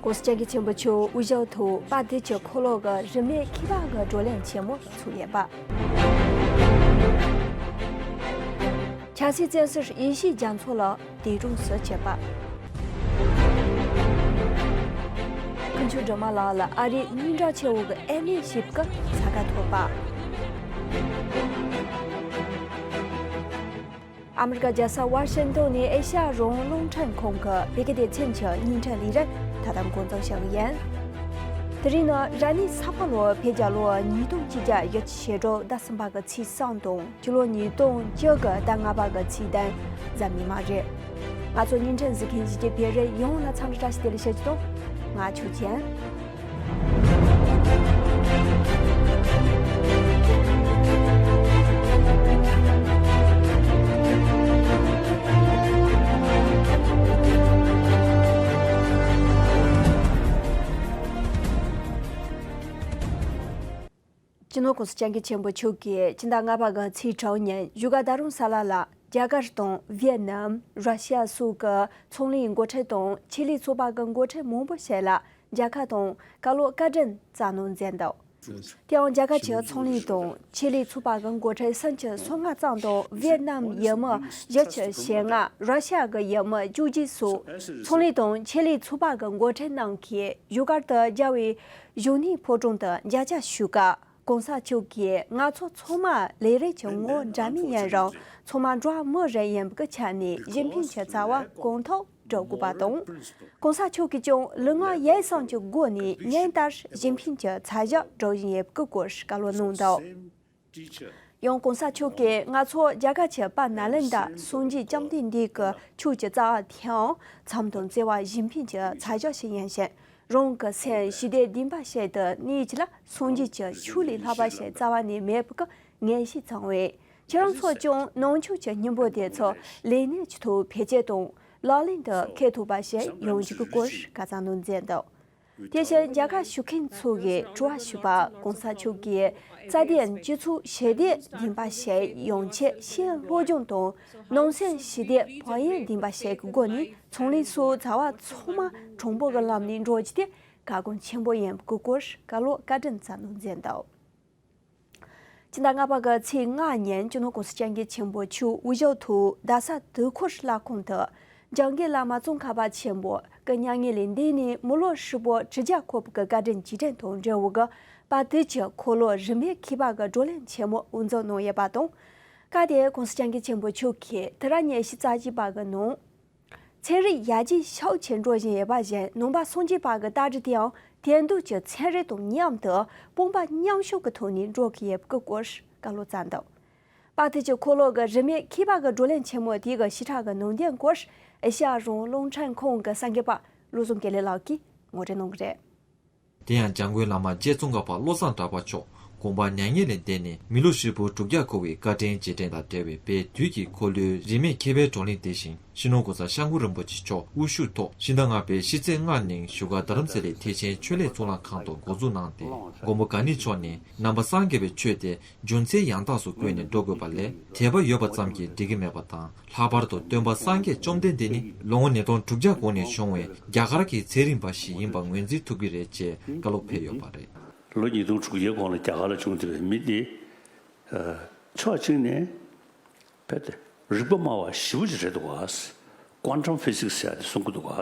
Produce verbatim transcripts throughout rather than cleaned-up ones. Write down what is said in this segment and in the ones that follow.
༸གོང་ས་༸སྐྱབས་མགོན་ཆེན་པོ་མཆོག་དབུས་ཞྭ་ཐོག་དཔལ་དུས་ཀྱི་འཁོར་ལོ་གི་རིན་མེད་ཁྱད་འཕགས་ཀྱི་བགྲོ་གླེང་ཆེན་མོ་ཚུགས་ཡོད་པ། ཆབ་སྲིད་བཙོན་ཟུར་ཡེ་ཤེས་རྒྱ་མཚོ་ལགས་འདས་གྲོངས་སུ་གྱུར་པ། ཀུན་མཆོག་སྒྲོལ་མ་ལགས་ལ་ཨ་རིའི་སྙན་གྲགས་ཆེ་བོ་གི་ཨེ་མི་ཞེས་པའི་གི་ས་ཁ་ཐོབ་པ། ཨ་མི་རི་ཀ་རྒྱལ་ས་ཝ་ཤིང་ཏོན་ནས་ཨེ་ཤ་ཡ་རང་དབང་རླུང་འཕྲིན་ཁང་གི་བོད་སྐད་སྡེ་ཚན་གྱི་སྙན་འཕྲིན་ལས་རིམ་ད་ལྟ་འགོ་འཛུགས་བྱ་གི་ཡིན། དེ་རིང་ནི་རབ་གནས་ས་ཕག་ལོ་བོད་རྒྱལ་ལོ་ཉིས་སྟོང་ཆིག་བརྒྱ་བཞི་བཅུ་ཞེ་དྲུག་ཟླ་གསུམ་པ་གི་ཚེས་གསུམ་དང་སྤྱི་ལོ་ཉིས་སྟོང་བཅུ་དགུ་ཟླ་ལྔ་པ་གི་ཚེས་བདུན་གཟའ་མིག་དམར་རེད། ང་ཚོ་བརྙན་འཕྲིན་གཟིགས་མཁན་གྱི་བོད་རིགས་ཡོངས་ལ་འཚམས་འདྲི་བཀྲ་ཤིས་བདེ་ལེགས་ཞུ་རྒྱུ་དང་། ང་ཆོས་ཅན། སྤྱི་ནོར་༸གོང་ས་༸སྐྱབས་མགོན་ཆེན་པོ་མཆོག་གིས་ཕྱི་ཟླ་ལྔ་པ་གི་ཚེས་དྲུག་ཉིན་བཞུགས་སྒར་རྡ་རམ་ས་ལ་ལ་རྒྱ་གར་དང་ཝེ་ཏི་ནམ། ར་ཤི་ཡ་སོགས་ཀྱི་ཚོང་ལས་འགོ་ཁྲིད་དང་ཆེད་ལས་ཚོགས་པ་གི་འགོ་ཁྲིད་མང་པོ་ཞིག་ལ་མཇལ་ཁ་དང་བཀའ་སློབ་བཀའ་དྲིན་སྩལ་གནང་མཛད་འདུག་དེའང་རྒྱ་གར་གྱི་ཚོང་ལས་དང་ཆེད་ལས་ཚོགས་པ་གི་འགོ་ཁྲིད་སུམ་ཅུ་སོ་ལྔ་ཙམ་དང་ཝེ་ཏི་ནམ་ཡུལ་མི་བཞི་བཅུ་ཞེ་ལྔ། ར་ཤི་ཡ་གི་ཡུལ་མི་བཅུ་གཅིག་སོགས་ཚོང་ལས་དང་ཆེད་ལས་ཚོགས་པ་གི་འགོ་ཁྲིད་རྣམས་ཀྱིས་བཞུགས་སྒར་དུ་རྒྱལ་བའི་གཞོན་ནུའི་ཕོ་བྲང་དུ་མཇལ་བཅར་ཞུས་སྐབས། ༸གོང་ས་མཆོག་གིས་ང་ཚོ་ཚང་མ་ལས་རིགས་ཀྱི་ངོ་བོ་འདྲ་མིན་ཡིན་རུང་ཚང་མ་འགྲོ་བ་མི་རེ་ཡིན་པའི་ཆ་ནས་གཞན་ཕན་གྱི་རྩ་བ་གོང་མཐོར་སྒྲུབ་དགོས་པ་དང་། ༸གོང་ས་མཆོག་གིས་ཀྱང་ལུས་ངག་ཡིད་གསུམ་གྱི་སྒོ་ནས་ཉིན་ལྟར་གཞན་ཕན་གྱི་ཚད་གཞི་སྒྲུབ་བཞིན་ཡོད་པའི་སྐོར་བཀའ་སློབ་གནང་འདུག་ཡང་༸གོང་ས་མཆོག་གིས་ང་ཚོ་རྒྱ་གར་གྱི་དཔལ་ནཱ་ལེནྡྲ་སངས་རྒྱས་བཅོམ་ལྡན་འདས་ཀྱི་ཆོས་ཀྱི་རྩ་བ་དེའང་མཚམས་དང་བརྩེ་བ་གཞན་ཕན་གྱི་ཚད་གཞི་ཞིག་ཡིན་ཞིང་། རང་གི་སེམས་ཞི་བདེ་ལྡན་པ་ཞིག་ཏུ་གནས་ཀྱི་ལ་སངས་རྒྱས་ཀྱི་ཆོས་ལས་ལྷག་པ་ཞིག་རྩ་བ་ནས་མེད་པའི་ངེས་ཤེས་ཚང་བས། ཁྱེད་རང་ཚོ་ཀྱང་ནང་ཆོས་ཀྱི་སྙིང་པོ་དེ་ཚོ་ལས་གནས་ཀྱི་ཐོག་འཕེལ་རྒྱས་དང་ལག་ལེན་དུ་འཁེལ་ཐུབ་པ་ཞིག་ཡོང་རྒྱུ་གི་སྐོར་བཀའ་སྩལ་གནང་མཛད་འདུག་དེ་བཞིན་མཇལ་ཁ་ཞུ་མཁན་ཚོ་གིས་དྲི་བ་ཞུས་པར་༸གོང་ས་མཆོག་གིས་རྩ་དོན་སྤྱི་ཚོགས་ཞི་བདེ་ལྡན་པ་ཞིག་ཡོང་ཆེད་ཤེས་ཡོན་སློབ་སྦྱོང་དང་ནང་སེམས་ཞི་བདེ་བག་ཡོད་ལྡན་པ་ཞིག་གི་སྒོ་ནས་ཚོང་ལས་སོགས་བྱ་བ་ཚང་མ་དྲང་པོ་གི་ལམ་ནས་འགྲོ་རྒྱུ་དེ་གལ་འགངས་ཆེན་པོ་ཡིན་པའི་སྐོར་བཀའ་སློབ་བཀའ་དྲིན་སྩལ་གནང་མཛད་འདུག་ཕྱི་ཟླ་ལྔ་པ་གི་ཚེས་ལྔ་ཉིན་སྤྱི་ནོར་༸གོང་ས་༸སྐྱབས་མགོན་ཆེན་པོ་མཆོག་དབུས་ཞྭ་ཐོག་རྡ་ས་དུས་འཁོར་གླ་ཁང་དུ་འཇམ་མགོན་བླ་མ་ཙོང་ཁ་པ་ཆེན་པོ་སྐུ་མྱ་ངན་ལས་འདས་ནས་མི་ལོ་ཧྲིལ་པོ་དྲུག་བརྒྱ་འཁོར་བའི་བཀའ་དྲིན་རྗེས་དྲན་དང་འབྲེལ་བའི་དཔལ་དུས་ཀྱི་འཁོར་ལོ་རིན་མེད་ཁྱད་འཕགས་ཀྱི་བགྲོ་གླེང་ཆེན་མོ་དབུ་འཛུགས་གནང་ཡོད་པ་དང་། སྐབས་དེར་༸གོང་ས་༸སྐྱབས་མགོན་ཆེན་པོ་མཆོག་གིས་དུས་རབས་ཉི་ཤུ་རྩ་གཅིག་པ་གི་ནང་། ཚན་རིག་ཡར་རྒྱས་ཤུགས་ཆེ་འགྲོ་བཞིན་ཡོད་པ་བཞིན་ནང་པ་སངས་རྒྱས་པ་གི་ལྟ་གྲུབ་དེའང་དེང་དུས་ཀྱི་ཚན་རིག་དང་མཉམ་དུ་དཔུང་པ་མཉམ་གཤིབ་ཀྱི་ཐོག་ནས་འགྲོ་གི་ཡོད་པའི་སྐོར་བཀའ་སློབ་སྩལ་འདུག་དཔལ་དུས་ཀྱི་འཁོར་ལོ་གི་རིན་མེད་ཁྱད་འཕགས་ཀྱི་བགྲོ་གླེང་ཆེན་མོ་དེ་གི་ཞིབ་ཕྲ་གི་ནང་དོན་སྐོར་ཨེ་ཤ་ཡ་རང་དབང་རླུང་འཕྲིན་ཁང་གི་གསར་འགོད་པ་བློ་བཟང་དགེ་ལེགས་ལགས་ཀྱིས་ངོ་སྤྲོད་གནང་གི་རེད། དེ་ཡང་འཇམ་མགོན་བླ་མ་རྗེ་ཙོང་ཁ་པ་བློ་བཟང་གྲགས་པ་མཆོག་དགོངས་པ་མྱ་ངན་ལས་འདས་ནས་མི་ལོ་ཧྲིལ་པོ་དྲུག་བརྒྱ་འཁོར་བའི་བཀའ་དྲིན་རྗེས་དྲན་དང་འབྲེལ་བའི་དཔལ་དུས་ཀྱི་འཁོར་ལོའི་རིན་མེད་ཁྱད་པར་བགྲོ་གླེང་དེ་བཞིན་སྤྱི་ནོར་༸གོང་ས་༸སྐྱབས་མགོན་རིན་པོ་ཆེ་མཆོག་དབུ་བཞུགས་ཐོག་ཕྱི་ཟླ་ལྔ་པའི་ཕྱི་ཚེས་ལྔ་ཉིན་བཞུགས་སྒར་རྡ་རམ་ས་ལའི་ཐེག་ཆེན་ཆོས་གླིང་གཙུག་ལག་ཁང་དུ་འགོ་འཛུགས་གནང་སྟེ། མགོན་པོ་གང་ཉིད་མཆོག་ནས་ནང་པ་སངས་རྒྱས་པའི་ཆོས་དེ་རྒྱུ་མཚན་ཡང་དག་སུ་བཀོད་ནས་འགྲོ་དགོས་པ་ལས། དད་པ་ཡོད་པ་ཙམ་གྱིས་འགྲིག་གི་མེད་པ་དང་། ལྷག་པར་དུ་སྟོན་པ་སངས་རྒྱས་བཅོམ་ལྡན་འདས་ནི་ལོ་ངོ་ཉིས་སྟོང་དྲུག་བརྒྱ་གོང་ནས་བྱུང་བའི་རྒྱ་གར་གྱི་ཚེ་རིང་པ་ཞིག་ཡིན་པ་ངོས་འཛིན་ཐུབ་ཀྱི་རེད་ཅེས་བཀའ་སློབ་ཕེབས་ཡོད་པ་རེད། ལོ་ཉིས་སྟོང་དྲུག་བརྒྱའི་གོང་ལ་རྒྱ་གར་ལ་བྱུང་བསྡད་པའི་མི་དེ། ཕྱོགས་གཅིག་ནས་རྦད་དེ་རིག་པ་སྨྲ་བ་ཞེ་པོ་ཅིག་རེད་འདུག་ག། Quantum Physics ཟེར་ཡ་དེ་གསུང་གི་འདུག་ག།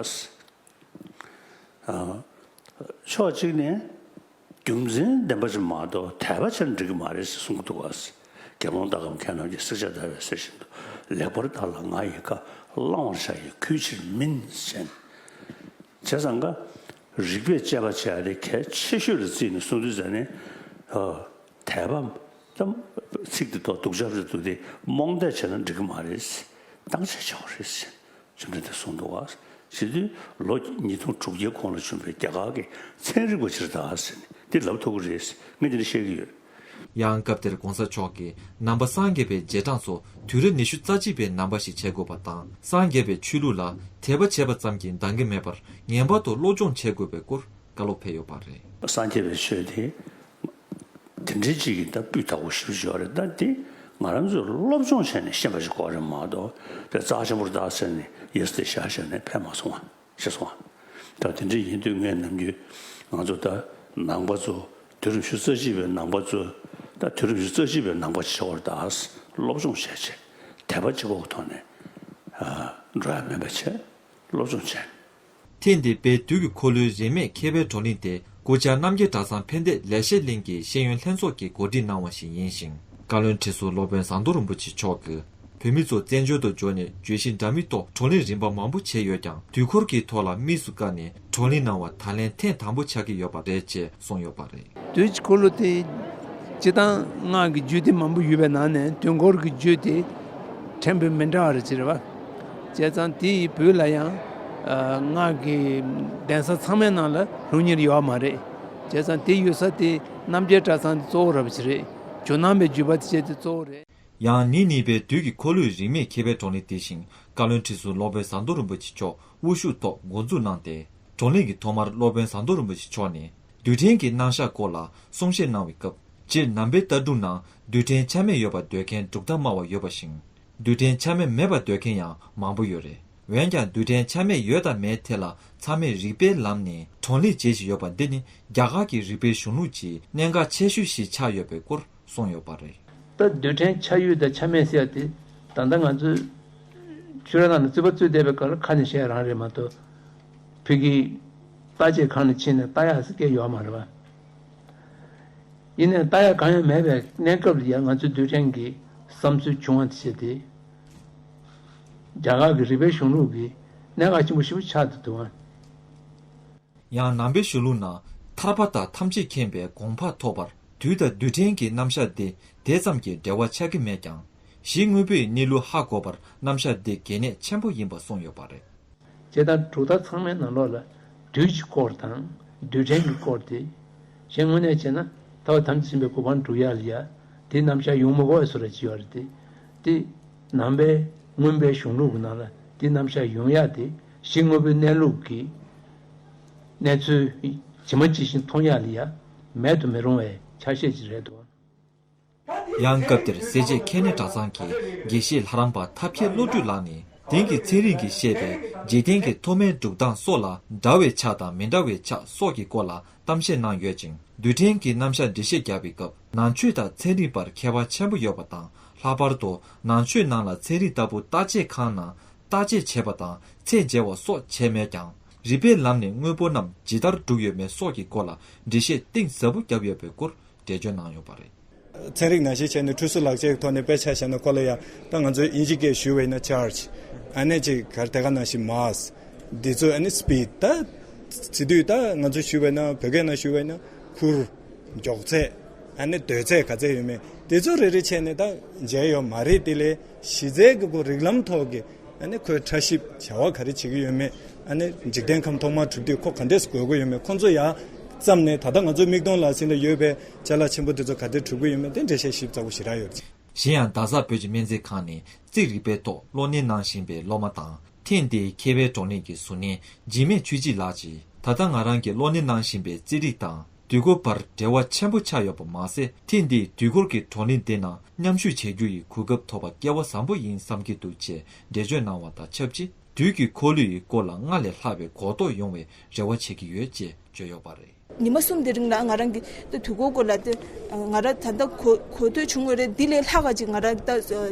ཕྱོགས་གཅིག་ནས་རྒྱུ་མཚན་ལྡན་པ་ཅིག་མ་གཏོགས་དད་པ་བྱས་ན་འགྲིག་གི་མ་རེད་ཟེར་གསུང་གི་འདུག་ག། དགེ་སློང་ལྟ་སྐོམ་མཁན་རྣམས་ཀྱིས་བསྲེག་བཅད་བརྡར་བའི་གསེར་བཞིན་དུ། ལེགས་པར་བལྟ་ལ་ང་ཡི་བཀའ། བླང་བར་བྱ་ཡི་གུས་ཕྱིར་མིན་ཟེར། བྱས་ཙང་ཀ་རིགས་པས་དཔྱད་པ་བྱས་ཏེ་གལ་ཆེ་ཤོས་ལ་བརྩིས་ནས་གསུང་དུས་ཙ་ནས། དད་པ་ཙམ་ཚིག་དེ་ཐོག་སྡུག་ཅག་རེད་འདུག་སྟེ་རྨོངས་དད་བྱས་ན་འགྲིག་གི་མ་རེད། བཏང་བྱ་བྱ་བ་རེད། བཅོམ་ལྡན་འདས་གསུངས་འདུག་བ། བྱེད་དུས་ལོ་ཉིས་སྟོང་དྲུག་བརྒྱའི་གོང་ལ་བྱུང་བའི་རྒྱ་གར་གྱི་ཚན་རིག་པ་ཅིག་རེད་ད་ཟེར་ནས་འདི་ལབ་ཐུབ་ཀྱི་རེད། ངས་འདི་འདྲ་བཤད་ཀྱི་ཡོད། ཡང་སྐབས་དེར་༸གོང་ས་མཆོག་གིས་ནང་པ་སངས་རྒྱས་པའི་རྗེས་འབྲང་ཚོ་དུས་རབས་ཉི་ཤུ་རྩ་གཅིག་པའི་ནང་པ་ཞིག་བྱེད་དགོས་པ་དང་། སངས་རྒྱས་པའི་ཆོས་ལུགས་ལ་དད་པ་བྱས་པ་ཙམ་གྱིས་འདང་གི་མེད་པར་ངེས་པར་དུ་སློབ་སྦྱོང་བྱེད་དགོས་པའི་སྐོར་བཀའ་སློབ་ཕེབས་ཡོད་པ་རེད། སངས་རྒྱས་པའི་ཆོས་དེ་དེ་འདྲའི་ཅིག་གི་ད་སྤུས་དག་པོ་ཞེ་པོ་ཅིག་ཡོད་རེད། ད་དེ་ང་རང་ཚོས་སློབ་སྦྱོང་བྱས་ནས་ཤེས་པ་ཞིག་དགོས་རེད་མ་གཏོགས་དེ་རྩ་ཆེན་པོ་རེད་ད་ཟེར་ནས་ཡས་དེ་བཞག་བཞག་ནས་ཕན་མ་སོང་བ། ཤེས་སོང་ ད་དེ་འདྲ་ཡིན་དུས་ངས་ནམ་རྒྱུན་ང་ཚོ་ད་ནང་པ་ཚོ་དུས་རབས་ཉི་ཤུ་རྩ་གཅིག་པའི་ནང་པ་ཚོ་ད་དུས་རབས་ཉི་ཤུ་རྩ་གཅིག་པའི་ནང་པ་བྱེད་པར་ད་སློབ་སྦྱོང་བྱས་བྱས་དད་པ་གཅིག་པོ་གི་ཐོག་ནས་འགྲོ་ཡ་མེད་པ་བྱས་སློབ་སྦྱོང་བྱས། ཐེངས་འདིའི་དཔལ་དུས་ཀྱི་འཁོར་ལོའི་རིས་མེད་མཁས་པའི་བགྲོ་གླེང་དེ་སྐུ་བཅར་རྣམ་རྒྱལ་གྲྭ་ཚང་ཕན་བདེ་ལེགས་བཤད་གླིང་གི་ཤེས་ཡོན་ལྷན་ཚོགས་ཀྱིས་གོ་སྒྲིག་གནང་བ་ཞིག་ཡིན་ཞིང་། བཀའ་བློན་ཁྲི་ཟུར་སློབ་དཔོན་ཟམ་གདོང་རིན་པོ་ཆེ་མཆོག་གིས་བོད་མི་ཚོ་བཙན་བྱོལ་དུ་འབྱོར་ནས་བརྗོད་གཞི་འདྲ་མིན་ཐོག་བགྲོ་གླེང་རིམ་པ་མང་པོ་བྱས་ཡོད་ཀྱང་། དུས་འཁོར་གྱི་ཐོག་ལ་དམིགས་སུ་བཀར་ནས་བགྲོ་གླེང་གནང་བ་ད་ལན་ཐེངས་དང་པོ་ཆགས་ཀྱི་ཡོད་པ་རེད་ཅེས་གསུངས་ཡོད་པ་རེད། དུས་ཀྱི་འཁོར་ལོ་དེ་སྤྱིར་བཏང་སྔགས་ཀྱི་རྒྱུད་སྡེ་མང་པོ་ཡོད་པའི་ནང་ནས་དུས་འཁོར་གྱི་རྒྱུད་དེ་ཕྲན་བུ་མི་འདྲ་བ་རེད་ཅེས་རེད་བ། བྱས་ཙང་དེ་ཡིས་བོད་ལ་ཡང་ཨ་སྔགས་ཀྱི་གདན་ས་ཚང་མའི་ནང་ལ་ལྷུང་ཉེན་ཡོད་མ་རེད། བྱས་ཙང་དེ་ཡོད་ས་དེ་རྣམ་རྒྱལ་གྲྭ་ཚང་དེ་གཙོ་བོ་ར་བ་ཅིག་རེད། ཇོ་ནང་པའི་རྒྱུད་པ་དེ་བྱས་དེ་གཙོ་བོ་རེད། ཡང་ཉིན་གཉིས་པའི་དུས་ཀྱི་འཁོར་ལོའི་རིས་མེད་མཁས་པའི་བགྲོ་གླེང་དེ་བཞིན་བཀའ་བློན་ཁྲི་ཟུར་སློབ་དཔོན་ཟམ་གདོང་རིན་པོ་ཆེ་མཆོག་དབུ་བཞུགས་ཐོག་འགོ་འཛུགས་གནང་སྟེ། བགྲོ་གླེང་གི་ཐོག་མར་སློབ་དཔོན་ཟམ་གདོང་རིན་པོ་ཆེ་མཆོག་ནས་རྡུལ་ཕྲན་གྱི་རྣམ་གཞག་སྐོར་ལ་གསུང་བཤད་གནང་བའི་སྐབས། སྤྱིར་ནང་པའི་ལྟ་གྲུབ་ནང་རྡུལ་ཕྲན་ཆ་མེད་ཡོད་པར་འདོད་མཁན་གྲུབ་མཐའ་སྨྲ་བ་ཡོད་པ་བཞིན། རྡུལ་ཕྲན་ཆ་མེད་མེད་པར་འདོད་མཁན་ཡང་མང་པོ་ཡོད་རེད། འོན་ཀྱང་རྡུལ་ཕྲན་ཆ་མེད་ཡོད་དང་མེད་ཐད་ལ་ཚང་མས་རིགས་པའི་ལམ་ནས་བགྲོ་གླེང་བྱེད་བཞིན་ཡོད་པ་འདི་ནི་རྒྱ་གར་གྱི་རིགས་པའི་གཞུང་ལུགས་ཀྱི་གནད་འགག་ཆེ་ཤོས་ཤིག་ཆགས་ཡོད་པའི་སྐོར་གསུངས་ཡོད་པ་རེད། ད་རྡུལ་ཕྲན་ཆ་ཡོད་དང་ཆ་མེད་ཟེར་ཡ་དེ་ད་ལྟ་ང་ཚོས་ཆོས་ར་ནང་ལ་རྩོད་པ་རྩོད་བསྡད་པའི་སྐབས་ལ་ཁ་ནས་བཤད་ཡ་རང་རེད་མ་གཏོགས། བོད་ཀྱི་བརྟག་དཔྱད་ཁང་ནས་ཕྱིན་ནས་བལྟ་ཡག་སྐད་ཡོད་མ་རེད་པ། ཡིན་ནའི་བལྟ་ཡག་གང་ཡང་མེད་པའི་གནས་སྐབས་ལ་ཡང་ང་ཚོའི་རྡུལ་ཕྲན་གྱི་བསམ་ཚུལ་བྱུང་བ་དེ་བྱས་ཏེ། རྒྱ་གར་གྱི་རིག་པའི་གཞུང་ལུགས་ཀྱི་གནད་འགག་ཆེན་པོ་ཞིག་ཆགས་ཏེ་འདུག་ཨ། ཡང་ནང་པའི་གཞུང་ལུགས་ནང་ཐར་པ་དང་ཐམས་ཅད་མཁྱེན་པའི་གོ་འཕང་ཐོབ་པར་དུས་དང་རྡུལ་ཕྲན་གྱི་རྣམ་གཞག་འདི་དེ་ཙམ་གྱི་འབྲེལ་བ་ཆགས་ཀྱི་མེད་ཀྱང་། གཞི་དངོས་པོའི་གནས་ལུགས་ཧ་གོ་བར་རྣམ་གཞག་འདི་གལ་གནད་ཆེན་པོ་ཡིན་པ་གསུངས་ཡོད་པ་རེད། བྱས་ཙང་གྲུབ་མཐའ་ཚང་མའི་ནང་ལོགས་ལ་དུས་ཀྱི་སྐོར་དང་རྡུལ་ཕྲན་གྱི་སྐོར་དེ། གཞན་དངོས་གནས་བྱས་ན་ཐར་པ་ཐམས་ཅད་མཁྱེན་པའི་གོ་འཕང་སྒྲུབ་ཡག་ལ་ཡ་དེ་རྣམ་གཞག་ཡོང་མི་དགོས་པའི་བཟོ་འདྲ་ཅིག་ཡོད་རེད་དེ། དེ་ནང་པའི་མངོན་པའི་གཞུང་ལུགས་ཀྱི་ནང་ལ་དེ་རྣམ་གཞག་ཡོང་ཡག་དེ་གཞི་དངོས་པོའི་གནས་ལུགས་ཀྱི་གནས་ཚུལ་ཇི་མ་ཇི་བཞིན་མཐོང་ཡག་ལ་ཡ་མེད་དུ་མི་རུང་བའི་ཆ་ཤས་ཅིག་རེད་འདུག། ཡང་སྐབས་དེར་སེར་བྱེས་མཁས་སྣེ་གྲྭ་ཚང་གི་དགེ་བཤེས་ལྷ་རམས་པ་ཐབས་མཁས་བློ་གྲོས་ལགས་ནས་དེང་གི་ཚན་རིག་གིས་བཤད་པའི་འཇིག་རྟེན་གྱི་མཐོ་དམན་གྲུབ་སྟངས་སོགས་ལ་འདྲ་བའི་ཆ་དང་མི་འདྲ་བའི་ཆ་སོགས་ཀྱི་སྐོར་ལ་གཏམ་བཤད་གནང་ཡོད་ཅིང་། རྡུལ་ཕྲན་གྱི་རྣམ་གཞག་འགྲེལ་བཤད་བརྒྱབ་པའི་སྐབས་ནང་ཆོས་དང་ཚན་རིག་བར་ཁྱད་པར་ཆེན་པོ་ཡོད་པ་དང་། ལྷག་པར་དུ་ནང་ཆོས་ནང་ལ་ཚན་རིག་ལྟ་བུ་བརྟག་དཔྱད་ཁང་ནང་བརྟག་དཔྱད་བྱས་པ་དང་ཚད་འཇལ་བ་སོགས་བྱས་མེད་ཀྱང་། རིགས་པའི་ལམ་ནས་དངོས་པོ་རྣམས་ཇི་ལྟར་གྲུབ་ཡོད་མེད་སོགས་ཀྱི་སྐོར་ལ་འགྲེལ་བཤད་གཏིང་ཟབ་པོ་བརྒྱབ་ཡོད་པའི་སྐོར་འགྲེལ་བརྗོད་གནང་ཡོད་པ་རེད། ཚན་རིག་ནང་བཞིན་བྱས་ནས་འཁྲུལ་སོ་ལག་ཆའི་ཐོག་ནས་དཔེ་ཆ་བཞག་ན་ཁོ་ལ་ཡང་ད་ང་ཚོའི་དབྱིན་ཇི་སྐད་ཞུ་བས་ན་ཆར་ཇི། ཨ་ནེ་ཅིག་གར་དེ་ག་ནང་བཞིན་མཱ་སི། འདི་ཚོ་ཨ་ནེ་སི་པིཌ་ད། བྱེད་དུས་ད་ང་ཚོ་ཞུ་བས་ན་བོད་སྐད་ནང་ཞུ་བས་ན་ཁུར། མགྱོགས་ཚད། ཨ་ནེ་སྡོད་ཚད་ག་ཚད་ཡོད་མེད་དེ་ཚོ་རེ་རེ་བྱས་ནས་ད་མཇལ་ཡོད་མ་རེད། དེ་ལས་གཞི་རྩའི་གི་ཁོ་རིགས་ལམ་ཐོག་གི་ཨ་ནི་ཁོས་ཕྲ་ཞིབ་བྱ་བ་ག་རེ་བྱེད་ཀྱི་ཡོད་མེད། ཨ་ནི་འཇིག་རྟེན་ཁམས་ཐོག་མར་གྲུབ་དུས་ཁོ་ག་འདྲས་སུ་འགོད་དགོས་ཡོད་མེད། ཁོ་ཚོ་ཡ་བརྩམས་ནས་ད་ལྟ་ང་ཚོའི་མིག་མཐོང་ལག་ཟིན་ལ་ཡོད་པའི་ཅ་ལག་ཆེན་པོ་དེ་ཚོ་ག་འདྲས་གྲུབ་ཀྱི་ཡོད་མེད་དེ་འགྲེལ་བཤད་ཞིབ་ཚགས་པོ་ཞེ་དྲག་ཡོད་རེད། གཞན་ཡང་རྡ་ས་བོད་ཀྱི་སྨན་རྩིས་ཁང་ནས་རྩིས་རིག་པའི་ཐོག་གློག་བརྙན་གནང་བཞིན་པའི་སློབ་མ་དང་། ཐེངས་འདིའི་མཁས་པའི་བགྲོ་གླེང་གི་ཟུར་ཉན་འཇིགས་མེད་ཆོས་སྐྱིད་ལགས་ཀྱིས། ད་ལྟ་ང་རང་གིས་གློག་བརྙན་གནང་བཞིན་པའི་རྩིས་རིག་དང་དུས་འཁོར་བར་འབྲེལ་བ་ཆེན་པོ་ཆགས་ཡོད་པ་མ་ཟད། ཐེངས་འདིའི་དུས་འཁོར་གྱི་བགྲོ་གླེང་འདི་ནང་མཉམ་ཞུགས་བྱེད་རྒྱུ་ཡི་གོ་སྐབས་ཐོབ་པ་སྐལ་བ་བཟང་པོ་ཡིན་བསམ་གྱི་འདུག་ཅེས་འགྲེལ་བརྗོད་གནང་བ་དང་ཆབས་ཅིག་དུས་ཀྱི་འཁོར་ལོ་ཡི་སྐོར་ལ་སྔར་ལས་ལྷག་པའི་གོ་རྟོགས་ཡོང་བའི་རེ་བ་བྱེད་ཀྱི་ཡོད་ཅེས་བརྗོད་ཡོད་པ་རེད། ཉི་མ་གསུམ་དེ་རིང་ལ་ང་རང་གིས་ད་དུས་འཁོར་སྐོར་ལ་ད་ང་རང་ད་ལྟ་གོ་གོ་ཐོས་བྱུང་བ་རེད། འདི་ལས་ལྷག་ག་ཅིག་ང་རང་ད་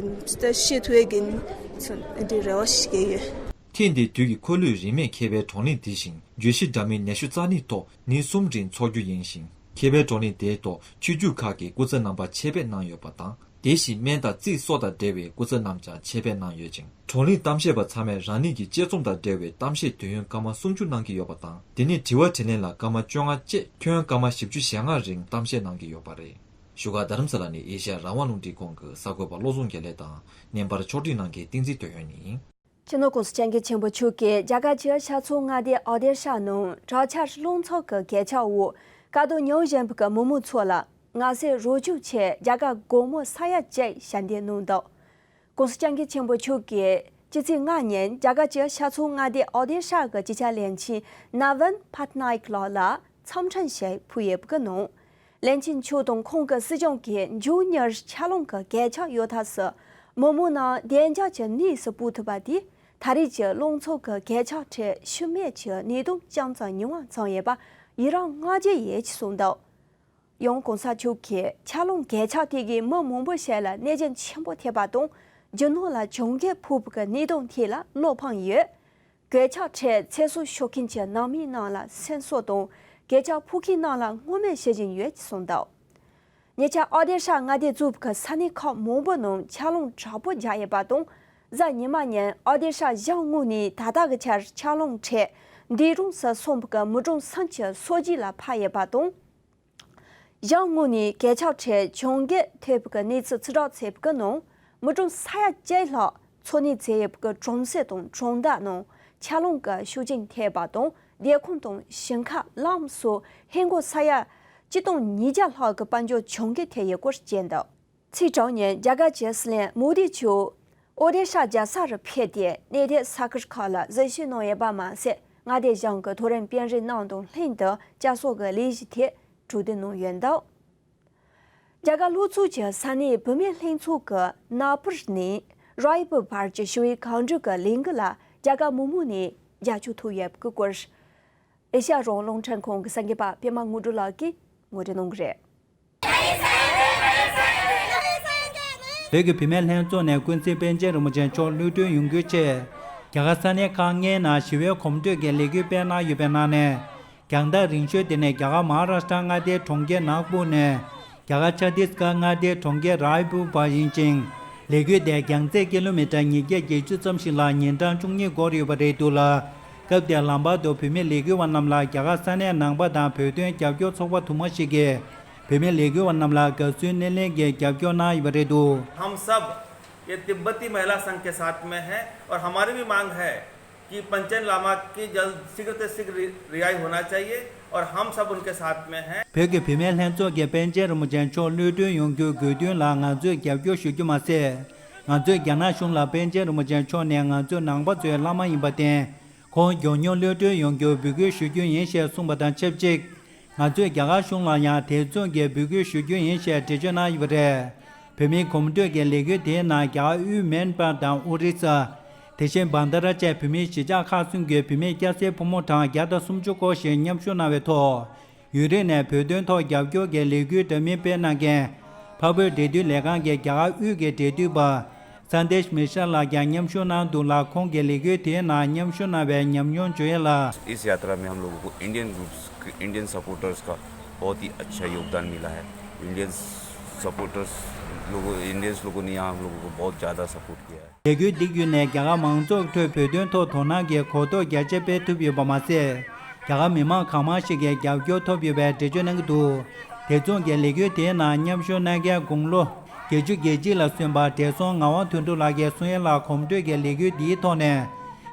ད་ཤེས་ཐུབ་ཡས་ཀྱི་འདི་རེ་བ་ཞིག་ཡོད། ཐེངས་འདིའི་དུས་ཀྱི་འཁོར་ལོའི་རིས་མེད་མཁས་པའི་བགྲོ་གླེང་འདི་བཞིན་བརྗོད་གཞི་འདྲ་མིན་ཉི་ཤུ་རྩ་གཉིས་ཐོག་ཉིན་གསུམ་རིང་འཚོགས་རྒྱུ་ཡིན་ཞིང་། མཁས་པའི་བགྲོ་གླེང་དེའི་ཐོག་ཆོས་བརྒྱུད་ཁག་གི་སྐུ་ཚབ་རྣམ་པ་ཆེད་ཕེབས་གནང་ཡོད་པ་དང་། དེ་བཞིན་སྨན་དང་རྩིས་སོགས་དང་འབྲེལ་བའི་སྐུ་ཚབ་རྣམས་ཀྱང་ཆེད་ཕེབས་གནང་ཡོད་ཅིང་། བགྲོ་གླེང་གཏམ་བཤད་པ་ཚང་མས་རང་ཉིད་ཀྱི་དཔྱད་རྩོམ་དང་འབྲེལ་བའི་གཏམ་བཤད་དུས་ཡུན་སྐར་མ་སུམ་ཅུ་གནང་གི་ཡོད་པ་དང་། དེ་ནས་དྲི་བ་དྲིས་ལན་ལ་སྐར་མ་བཅོ་ལྔ་བཅས་ཁྱོན་སྐར་མ་བཞི་བཅུ་ཞེ་ལྔ་རིང་གཏམ་བཤད་གནང་གི་ཡོད་པ་རེད། བཞུགས་སྒར་རྡ་རམ་ས་ལ་ནས་ཨེ་ཤ་ཡ་རང་དབང་རླུང་འཕྲིན་ཁང་གི་གསར་འགོད་པ་བློ་བཟང་རྒྱལ་ལེགས་དང་། བརྙན་པར་ཕྱོགས་སྒྲིག་གནང་མཁན་བསྟན་འཛིན་དོན་ཡོད་ཡིན། སྤྱི་ནོར་༸གོང་ས་༸སྐྱབས་མགོན་ཆེན་པོ་མཆོག་གིས་རྒྱ་གར་གྱི་ཤར་ཕྱོགས་མངའ་སྡེ་ཨོ་དེ་ཤ་ནང་གྲྭ་ཆས་རླུང་འཚུབ་ཀྱི་གས་ཆག་འོག་དཀའ་སྡུག་མྱོང་བཞིན་པའི་མི་མང་ཚོ་ལ་མངའ་སྲས་རོ་བཅུག་ཆེད་རྒྱ་གར་སྒོར་མོ་ས་ཡ་བཅུ་ཞལ་འདེབས་གནང་འདུག། ༸གོང་ས་༸སྐྱབས་མགོན་ཆེན་པོ་མཆོག་གིས་སྤྱི་ཚེས་ལྔ་ཉིན་རྒྱ་གར་གྱི་ཤར་ཕྱོགས་མངའ་སྡེ་ཨོ་དེ་ཤ་གི་སྤྱི་ཁྱབ་བློན་ཆེན་ནཱ་ཝིན་པཱ་ཏ་ནཱ་ཡིག་ལགས་ལ་འཚམས་འཕྲིན་ཞིག་ཕུལ་ཡོད་པའི་ནང་། བློན་ཆེན་མཆོག་དང་ཁོང་གི་སྲིད་གཞུང་གིས་མཇུག་མྱུར་ཆར་རླུང་གི་གས་ཆག་ཡོད་ཐབས་སུ་མི་མང་རྣམས་བདེ་འཇགས་ཀྱི་གནས་སུ་སྤོ་ཐུབ་པ་དེ་ ད་རེས་ཀྱི་རླུང་འཚུབ་ཀྱི་གས་ཆག་ཁྲོད་ཤི་རྨས་ཀྱི་ནད་དུག་ཅུང་ཙམ་ཉུང་བ་ཙམ་ཡོད་པ་ཡི་རང་བསྔགས་བརྗོད་ཡོད་ཅེས་གསུངས་འདུག། ཡང་གོང་ས་མཆོག་གིས་ཆར་རླུང་གས་ཆག་དེ་གིས་མི་མང་པོ་ཞིག་ལ་ནད་རྐྱེན་ཆེན་པོ་ཐེབས་པ་དང་། རྒྱུ་ནོར་ལ་གྱོང་གུན་ཕོག་པའི་གནད་དོན་ཐད་ལ་བློ་ཕམ་ཡོད། གས་ཆག་ཁྲོད་ཚེ་སྲོག་ཤོར་མཁན་གྱི་ནང་མིའི་ནང་ལ་སེམས་གསོ་དང་། གས་ཆག་ཕོག་མཁན་རྣམས་ལ་བསྔོ་སྨོན་ཞུ་བཞིན་ཡོད་ཅེས་གསུངས་འདུག། ཉེ་ཆར་ཨོ་ཌི་ཤ་མངའ་སྡེ་གཙོས་པའི་ས་གནས་ཁག་མང་པོའི་ནང་ཆར་རླུང་དྲག་པོ་རྒྱག་ཡོད་པ་དང་། གཟའ་ཉི་མ་ཉིན་ཨོ་ཌི་ཤ་གཞུང་ངོས་ནས་ད་ལྟ་གི་ཆར་ཆར་རླུང་ཁྲོད་འདས་གྲོངས་སུ་སོང་བའི་མི་གྲངས་སུམ་ཅུ་སོ་བརྒྱད་ལ་ཕབ་ཡོད་པ་དང་། གཞུང་ངོས་ནས་གས་ཆག་ཁྲོད་གྱོང་གུན་ཐེབས་པའི་གནས་ཚུལ་ཕྱིར་བསྒྲགས་བྱས་པའི་ནང་། མི་གྲངས་ས་ཡ་བཅུ་ལྷག་འཚོ་གནས་བྱས་ཡོད་པའི་གྲོང་གསེབ་དང་གྲོང་རྡལ་ནང་ཆར་རླུང་གི་ཤུགས་རྐྱེན་ཐེབས་པ་དང་། སྡོད་ཁང་དང་ཞིང་ཁ་ལམ་སོགས་ཧིན་སྒོར་ས་ཡ་གཅིག་སྟོང་ཉིས་བརྒྱ་ལྷག་གི་དཔལ་འབྱོར་གྱོང་གུན་ཐེབས་ཡོད་སྐོར་བཤད་འདུག། ཚེས་གྲངས་ཉིན་རྒྱ་གར་གྱི་སྲིད་བློན་མོ་དི་མཆོག་ཨོ་ཌི་ཤ་རྒྱལ་ས་རུ་ཕེབས་ཏེ་གནས་དེའི་ས་ཁུལ་ཁག་ལ་གཟིགས་ཞིབ་གནང་ཡོད་པ་མ་ཟད། མངའ་སྡེ་གཞུང་གི་མཐོ་རིམ་དཔོན་རིགས་རྣམས་དང་ལྷན་དུ་བསྐྱར་གསོ་གི་ལས་གཞི་ཐད་གྲོས་བསྡུར་གནང་ཡོད་འདུག། རྒྱ་གར་ལྷོ་ཕྱོགས་ཀྱི་ས་གནས་བུད་མེད་ལྷན་ཚོགས་ཀྱིས་ནག་པུར་ནས་རའི་པུར་བར་གྱི་ཞི་བའི་གང་དྲུག་གི་ལས་འགུལ་ལ་རྒྱ་གར་མི་མང་ནས་རྒྱབ་སྐྱོར་ཐོབ་ཡོད་པའི་སྐོར། ཨེ་ཤ་ཡ་རང་དབང་རླུང་འཕྲིན་ཁང་གི་གསར་འགོད་པ་པད་མ་དངོས་གྲུབ་ལགས་ཀྱིས་ངོ་སྤྲོད་གནང་གི་རེད། བོད་ཀྱི་བུད་མེད་ལྷན་ཚོགས་ནས་ཀུན་གཟིགས་པཎ་ཆེན་རིན་པོ་ཆེ་མཆོག་གློད་གྲོལ་ཡོང་རྒྱུའི་ཆེད། རྒྱ་གར་ས་གནས་ཁག་ལྔའི་ནང་ཞི་བའི་གོམ་བགྲོད་ཀྱི་ལས་འགུལ་སྤེལ་གནང་ཡོད་པའི་ནང་ནས། རྒྱང་ཐག་རིང་ཤོས་དེ་ནི་རྒྱ་གར་མ་ཧཱ་རཱ་ཤི་ཏྲ་མངའ་སྡེའི་གྲོང་ཁྱེར་ནག་པུར་ནས། རྒྱ་གར་ཆ་ཏིས་གྷར་མངའ་སྡེའི་གྲོང་ཁྱེར་རའི་པུར་བར་ཡིན་ཅིང་། ལས་འགུལ་དེ་རྒྱང་ཚད་ཀི་ལོ་མི་ཊར་ཉིས་བརྒྱ་བརྒྱད་ཅུ་ཙམ་ཞིག་ལ་ཉིན་གྲངས་བཅུ་གཉིས་འགོར་ཡོད་པ་རེད་འདུག་ལ། སྐབས་དེར་ལམ་བར་དུ་བུད་མེད་ལས་འགུལ་བ་རྣམས་ལ་རྒྱ་གར་ས་གནས་ནང་པ་དང་བོད་དོན་རྒྱབ་སྐྱོར་ཚོགས་པ་དུ་མ་ཞིག་གིས་བུད་མེད་ལས་འགུལ་བ་རྣམས་ལ་དགའ་བསུའི་སྣེ་ལེན་གྱི་རྒྱབ་སྐྱོར་གནང་ཡོད་པ་རེད་འདུག། हम सब ये तिब्बती महिला संघ के साथ में हैं और हमारी भी मांग है कि पंचन लामा की जल्द, शीघ्र से शीघ्र रि-, रिहाई होना चाहिए और हम सब उनके साथ में हैं। བོད་ཀྱི་བུད་མེད་ལྷན་ཚོགས་ཀྱིས་པཎ་ཆེན་རིན་པོ་ཆེ་མཆོག་གློད་གྲོལ་ཡོང་རྒྱུའི་དགོས་འདུན་ལ་ང་ཚོས་རྒྱབ་སྐྱོར་ཞུ་རྒྱུ་མ་ཟད། ང་ཚོས་རྒྱ་ནག་གཞུང་ལ་པཎ་ཆེན་རིན་པོ་ཆེ་མཆོག་ནི་ང་ཚོའི་ནང་པ་ཚོའི་བླ་མ་ཡིན་པར་བརྟེན། ཁོང་མགྱོགས་མྱུར་གློད་གྲོལ་ཡོང་རྒྱུར་འབོད་སྐུལ་ཞུ་རྒྱུ་ཡིན་ཞེས་གསུངས་པ་དང་ཆབས་ཅིག། ང་ཚོས་རྒྱ་གར་གཞུང་ལ་ཡང་དེ་མཚུངས་ཀྱི་འབོད་སྐུལ་ཞུ་རྒྱུ་ཡིན་ཞེས་འགྲེལ་བརྗོད་གནང་ཡོད་པ་རེད། བོད་མིའི་གོམ་བགྲོད་ཀྱི་ལས་འགུལ་དེའི་ནང་རྒྱ་གར་དབུས་མན་པ་དང་ཨོ་རི་ས། དེ་བཞིན་བྷན་དྷ་ར་བཅས་བོད་མིའི་གཞིས་ཆགས་ཁག་གསུམ་གྱི་བུད་མེད་སྐྱ་སེར་ཕོ་མོ་གྲངས་བརྒྱ་དང་སུམ་ཅུ་སྐོར་ཞིག་མཉམ་ཞུགས་གནང་བའི་ཐོག། ཡུན་རིང་ནས་བོད་དོན་ཐོག་རྒྱབ་སྐྱོར་གྱི་ལས་འགུལ་འདྲ་མིན་སྤེལ་གནང་མཁན། འཕགས་བོད་འབྲེལ་མཐུད་ལས་ཁང་གི་རྒྱ་གར་དབུས་ཀྱི་འབྲེལ་མཐུད་པ། Sandesh Mishra ལགས་ཀྱང་མཉམ་ཞུགས་གནང་འདུག་ལ། ཁོང་གིས་ལས་འགུལ་དེའི་ནང་མཉམ་ཞུགས་གནང་བའི་ཉམས་མྱོང་བརྗོད་ཡས་ལ། इस यात्रा में हम लोगों को इंडियन ग्रुप्स, इंडियन सपोर्टर्स का बहुत ही अच्छा योगदान मिला है। इंडियन सपोर्टर्स लोगों, इंडियंस लोगों ने यहाँ हम लोगों को बहुत ज़्यादा सपोर्ट किया है। ལས་འགུལ་འདི་བརྒྱུད་ནས་རྒྱ་གར་མང་ཚོགས་ཁྲོད་བོད་དོན་ཐོག་དོ་སྣང་གི་གོ་རྟོགས་རྒྱ་ཆེ་སྤེལ་ཐུབ་ཡོད་པ་མ་ཟད། རྒྱ་གར་མི་མང་གང་མང་ཞིག་གིས་རྒྱབ་སྐྱོར་ཐོབ་ཡོད་པའི་འགྲེལ་བརྗོད་གནང་གི་འདུག། དེ་མཚུངས་ཀྱི་ལས་འགུལ་དེའི་ནང་མཉམ་ཞུགས་གནང་མཁན་དགུང་ལོ་བརྒྱད་ཅུ་གྱ་གཅིག་ལ་སོན་པ་བགྲེས་སོང་ངག་དབང་དོན་གྲུབ་ལགས་ཀྱིས་གསུང་ཡས་ལ། གོམ་བགྲོད་ཀྱི་ལས་འགུལ་འདིའི་ཐོག་ནས་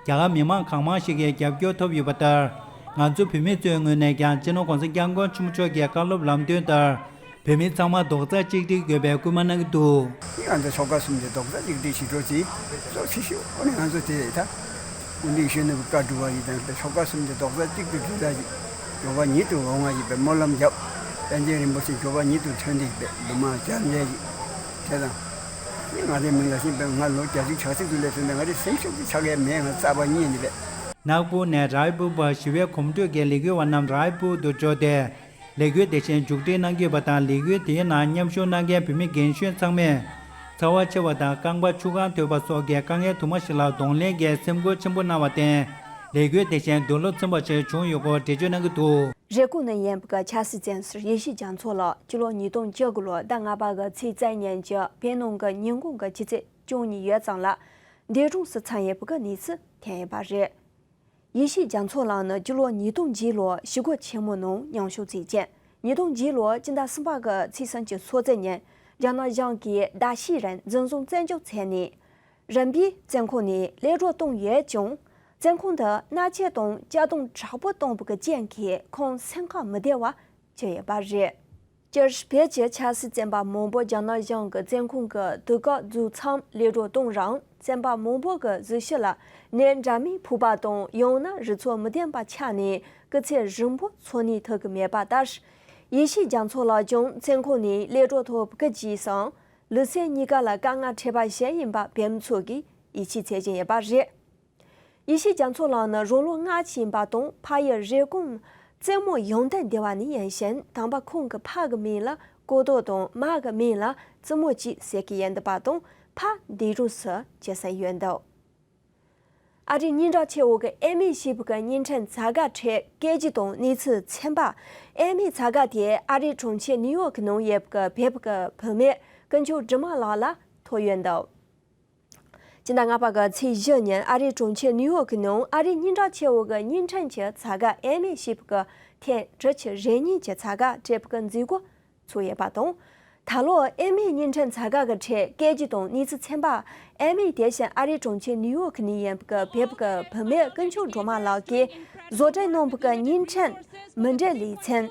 རྒྱ་གར་མི་མང་གང་མང་ཞིག་གིས་རྒྱབ་སྐྱོར་ཐོབ་ཡོད་པ་ལྟར། ང་ཚོ་བོད་མི་ཚོའི་ངོས་ནས་ཀྱང་སྤྱི་ནོར་༸གོང་ས་༸སྐྱབས་མགོན་ཆེན་པོ་མཆོག་གི་བཀའ་སློབ་ལམ་སྟོན་ལྟར། བོད་མི་ཚང་མ་རྡོག་རྩ་གཅིག་སྒྲིལ་དགོས་པའི་སྐུལ་མ་གནང་གི་འདུག། ང་ཚོ་ཆོལ་ཁ་གསུམ་གྱི་རྡོག་རྩ་གཅིག་སྒྲིལ་བྱེད་རོགས་གྱིས། གཙོ་ཆེ་ཤོས་ཨོ་ནི་ང་ཚོ་དེ་ད་སྐུ་མདུན་གཞོན་ནུ་བཀའ་སྒྲུབ་པ་ཡིན་དང་། ད་ཆོལ་ཁ་གསུམ་གྱི་རྡོག་རྩ་གཅིག་ཏུ་སྒྲིལ་ཡ་ཡིན། མགྱོགས་པ་ཉིད་དུ་འོང་བ་ཡིན་པའི་སྨོན་ལམ་བརྒྱབ། པཎ་ཆེན་རིན་པོ་ཆེ་མགྱོགས་པ་ཉིད་དུ་ཐོན་ཏེ་ཡིན་པའི་འདུན་མ་བརྒྱབ་ཡ་ཡིན། དེ་དང་ནི་ང་རའི་མིང་ལ་ཤིང་པའི་ང་ལོ་བརྒྱད་ཅུ་གྱ་གཅིག་ཏུ་སླེབས་ཟིན་པའི་ང་རའི་སེམས་ཤུགས་ཀྱི་ཆག་ཡས་མེད། ང་རྩ་བ་ཉིད་ནི་པས། ནག་པུར་ནས་རའི་པུར་བར་ཞི་བའི་གོམ་བགྲོད་ཀྱི་ལས་འགུལ་བ་རྣམས་རའི་པུར་དུ་འབྱོར་ཏེ། ལས་འགུལ་དེ་བཞིན་མཇུག་སྒྲིལ་གནང་གི་ཡོད་པ་དང་། ལས་འགུལ་དེའི་ནང་མཉམ་ཞུགས་གནང་མཁན་བོད་མི་རྒན་གཞོན་ཚང་མས་ཚ་བ་ཆེ་བ་དང་རྐང་པ་ཆུ་གང་དོད་པ་སོགས་ཀྱི་དཀའ་ངལ་དུ་མ་ཞིག་ལ་གདོང་ལེན་གྱིས་སེམས་ཁུར་ཆེན་པོ་གནང་བར་བརྟེན། ལས་འགུལ་དེ་བཞིན་འདུག་ལོ་ཚིམ་པ་ཞིག་བྱུང་ཡོད་སྐོར་འགྲེལ་བརྗོད་གནང་གི་འདུག། རེབ་གོང་ནས་ཡིན་པའི་ཆབ་སྲིད་བཙོན་ཟུར་ཡེ་ཤེས་རྒྱ་མཚོ་ལགས་སྤྱི་ལོ་ཉིས་སྟོང་བཅུ་དགུ་ལོའི་ཟླ་ལྔ་པ་གི་ཚེས་བཅུ་ཉིན་གྱི་བོད་ནང་གི་ཉིན་གུང་གི་ཆུ་ཚོད་བཅུ་གཉིས་ཡོལ་ཙམ་ལ་འདས་གྲོངས་སུ་ཚང་ཡོད་པའི་གནས་ཚུལ་ཐོན་ཡོད་པ་རེད། ཡེ་ཤེས་རྒྱ་མཚོ་ལགས་ནི་སྤྱི་ལོ་ཉིས་སྟོང་བརྒྱད་ལོར་ཞི་རྒོལ་ཆེན་མོའི་ནང་མཉམ་ཞུགས་མཛད་ཅིང་། ཉིས་སྟོང་བརྒྱད་ལོའི་སྤྱི་ཟླ་གསུམ་པ་གི་ཚེས་སུམ་ཅུ་སོ་བརྒྱད་ཉིན་རྒྱ་ནག་གཞུང་གིས་ཟླ་ཕྱེད་རིང་འཛིན་བཟུང་བཙན་འཇུག་བྱས་ནས། རིམ་པས་བཙོན་ཁང་ནས་གློད་གྲོལ་བཏང་ཡོད་ཀྱང་། བཙོན་ཁང་དུ་མནར་གཅོད་དང་གཅར་རྡུང་དྲག་པོ་བཏང་བའི་རྐྱེན་གྱིས་ཁོང་སེམས་ཁམས་མི་བདེ་བ་བྱུང་ཡོད་པ་རེད། སྤྱིར་བོད་ཀྱི་ཆབ་སྲིད་བཙོན་པ་མང་པོ་རྒྱ་ནག་གཞུང་གི་བཙོན་ཁང་གི་དུས་བཀག་རྫོགས་མཚམས་གློད་གྲོལ་བཏང་རུང་། བཙོན་པ་མང་པོ་གི་གཟུགས་གཞི་ལ་ནད་འདྲ་མིན་ཕོག་པ་དང་། ཡང་ན་རུས་ཚོགས་མི་ལྡན་པ་ཆགས་ནས་སྐུ་ཚེ་རིང་པོ་འཚོ་གནས་ཐུབ་ཀྱི་མེད་པ་ལྟར། ཡེ་ཤེས་རྒྱ་མཚོ་ལགས་ཀྱང་བཙོན་ཁང་ནས་གློད་གྲོལ་ཐོབ་པའི་རྗེས་སུའང་ལུས་སེམས་གཉིས་ཀ་ལ་དཀའ་ངལ་འཕྲད་པ་ཞིག་ཡིན་པ་བོད་མི་ཚོ་གིས་ཡིད་ཆེས་བྱེད་ཀྱིན་ཡོད་པ་རེད། ཡེ་ཤེས་རྒྱ་མཚོ་ལགས་ནི་རང་ལོ་ལྔ་བཅུ་ཡིན་པ་དང་། ཕ་ཡུལ་རེབ་གོང་རྩེ་མོ་ཡོན་ཏན་སྡེ་བ་ནས་ཡིན་ཞིང་། དམ་པ་ཁོང་གི་ཕ་གི་མིང་ལ་ཀོ་ཏོ་དང་། མ་གི་མིང་ལ་བཙུན་མོ་སྐྱིད་ཟེར་གྱི་ཡོད་འདུག་པ་དང་། ཕ་འདས་གྲོངས་སུ་གྱུར་ཟིན་ཡོད་འདུག་ཨ་རིའི་སྙན་གྲགས་ཆེ་བོ་གི་ཨེ་མི་ཞེས་པའི་གི་བརྙན་འཕྲིན་ཚ་ག་ཁྲོད་སྐད་ཆ་དང་གནས་ཚུལ་ཚན་པ། ཨེ་མི་ཚ་ག་དེ་ཨ་རིའི་གྲོང་ཁྱེར་ནིའུ་ཡོག་གི་ནང་ཡོད་པའི་གི་བོད་པའི་གི་བུད་མེད་དཀོན་མཆོག་སྒྲོལ་མ་ལགས་ལ་ཐོབ་ཡོད་འདུག་སྤྱི་ཟླ་ལྔ་པ་གི་ཚེས་བཞི་ཉིན་ཨ་རིའི་གྲོང་ཁྱེར་ནིའུ་ཡོག་གི་ནང་ཨ་རིའི་སྙན་གྲགས་ཆེ་བོ་གི་བརྙན་འཕྲིན་གྱི་ཚ་ག་ཨེ་མི་ཞེས་པའི་གི་ཐེངས་དྲུག་ཅུ་རེ་གཉིས་ཀྱི་ཚ་ག་སྤྲད་པའི་གི་མཛད་སྒོ་ཚོགས་ཡོད་པ་དང་། ད་ལོ་ཨེ་མི་བརྙན་འཕྲིན་ཚ་ག་གི་ཁྲོད་སྐད་ཆ་དང་གནས་ཚུལ་ཚན་པ། ཨེ་མི་དེ་བཞིན་ཨ་རིའི་གྲོང་ཁྱེར་ནིའུ་ཡོག་ནས་ཡིན་པའི་གི་བོད་པའི་གི་བུད་མེད་དཀོན་མཆོག་སྒྲོལ་མ་ལགས་ཀྱིས་བཟོ་སྐྲུན་གནང་བའི་གི་བརྙན་འཕྲིན་མི་འདྲའི་ལེ་ཚན་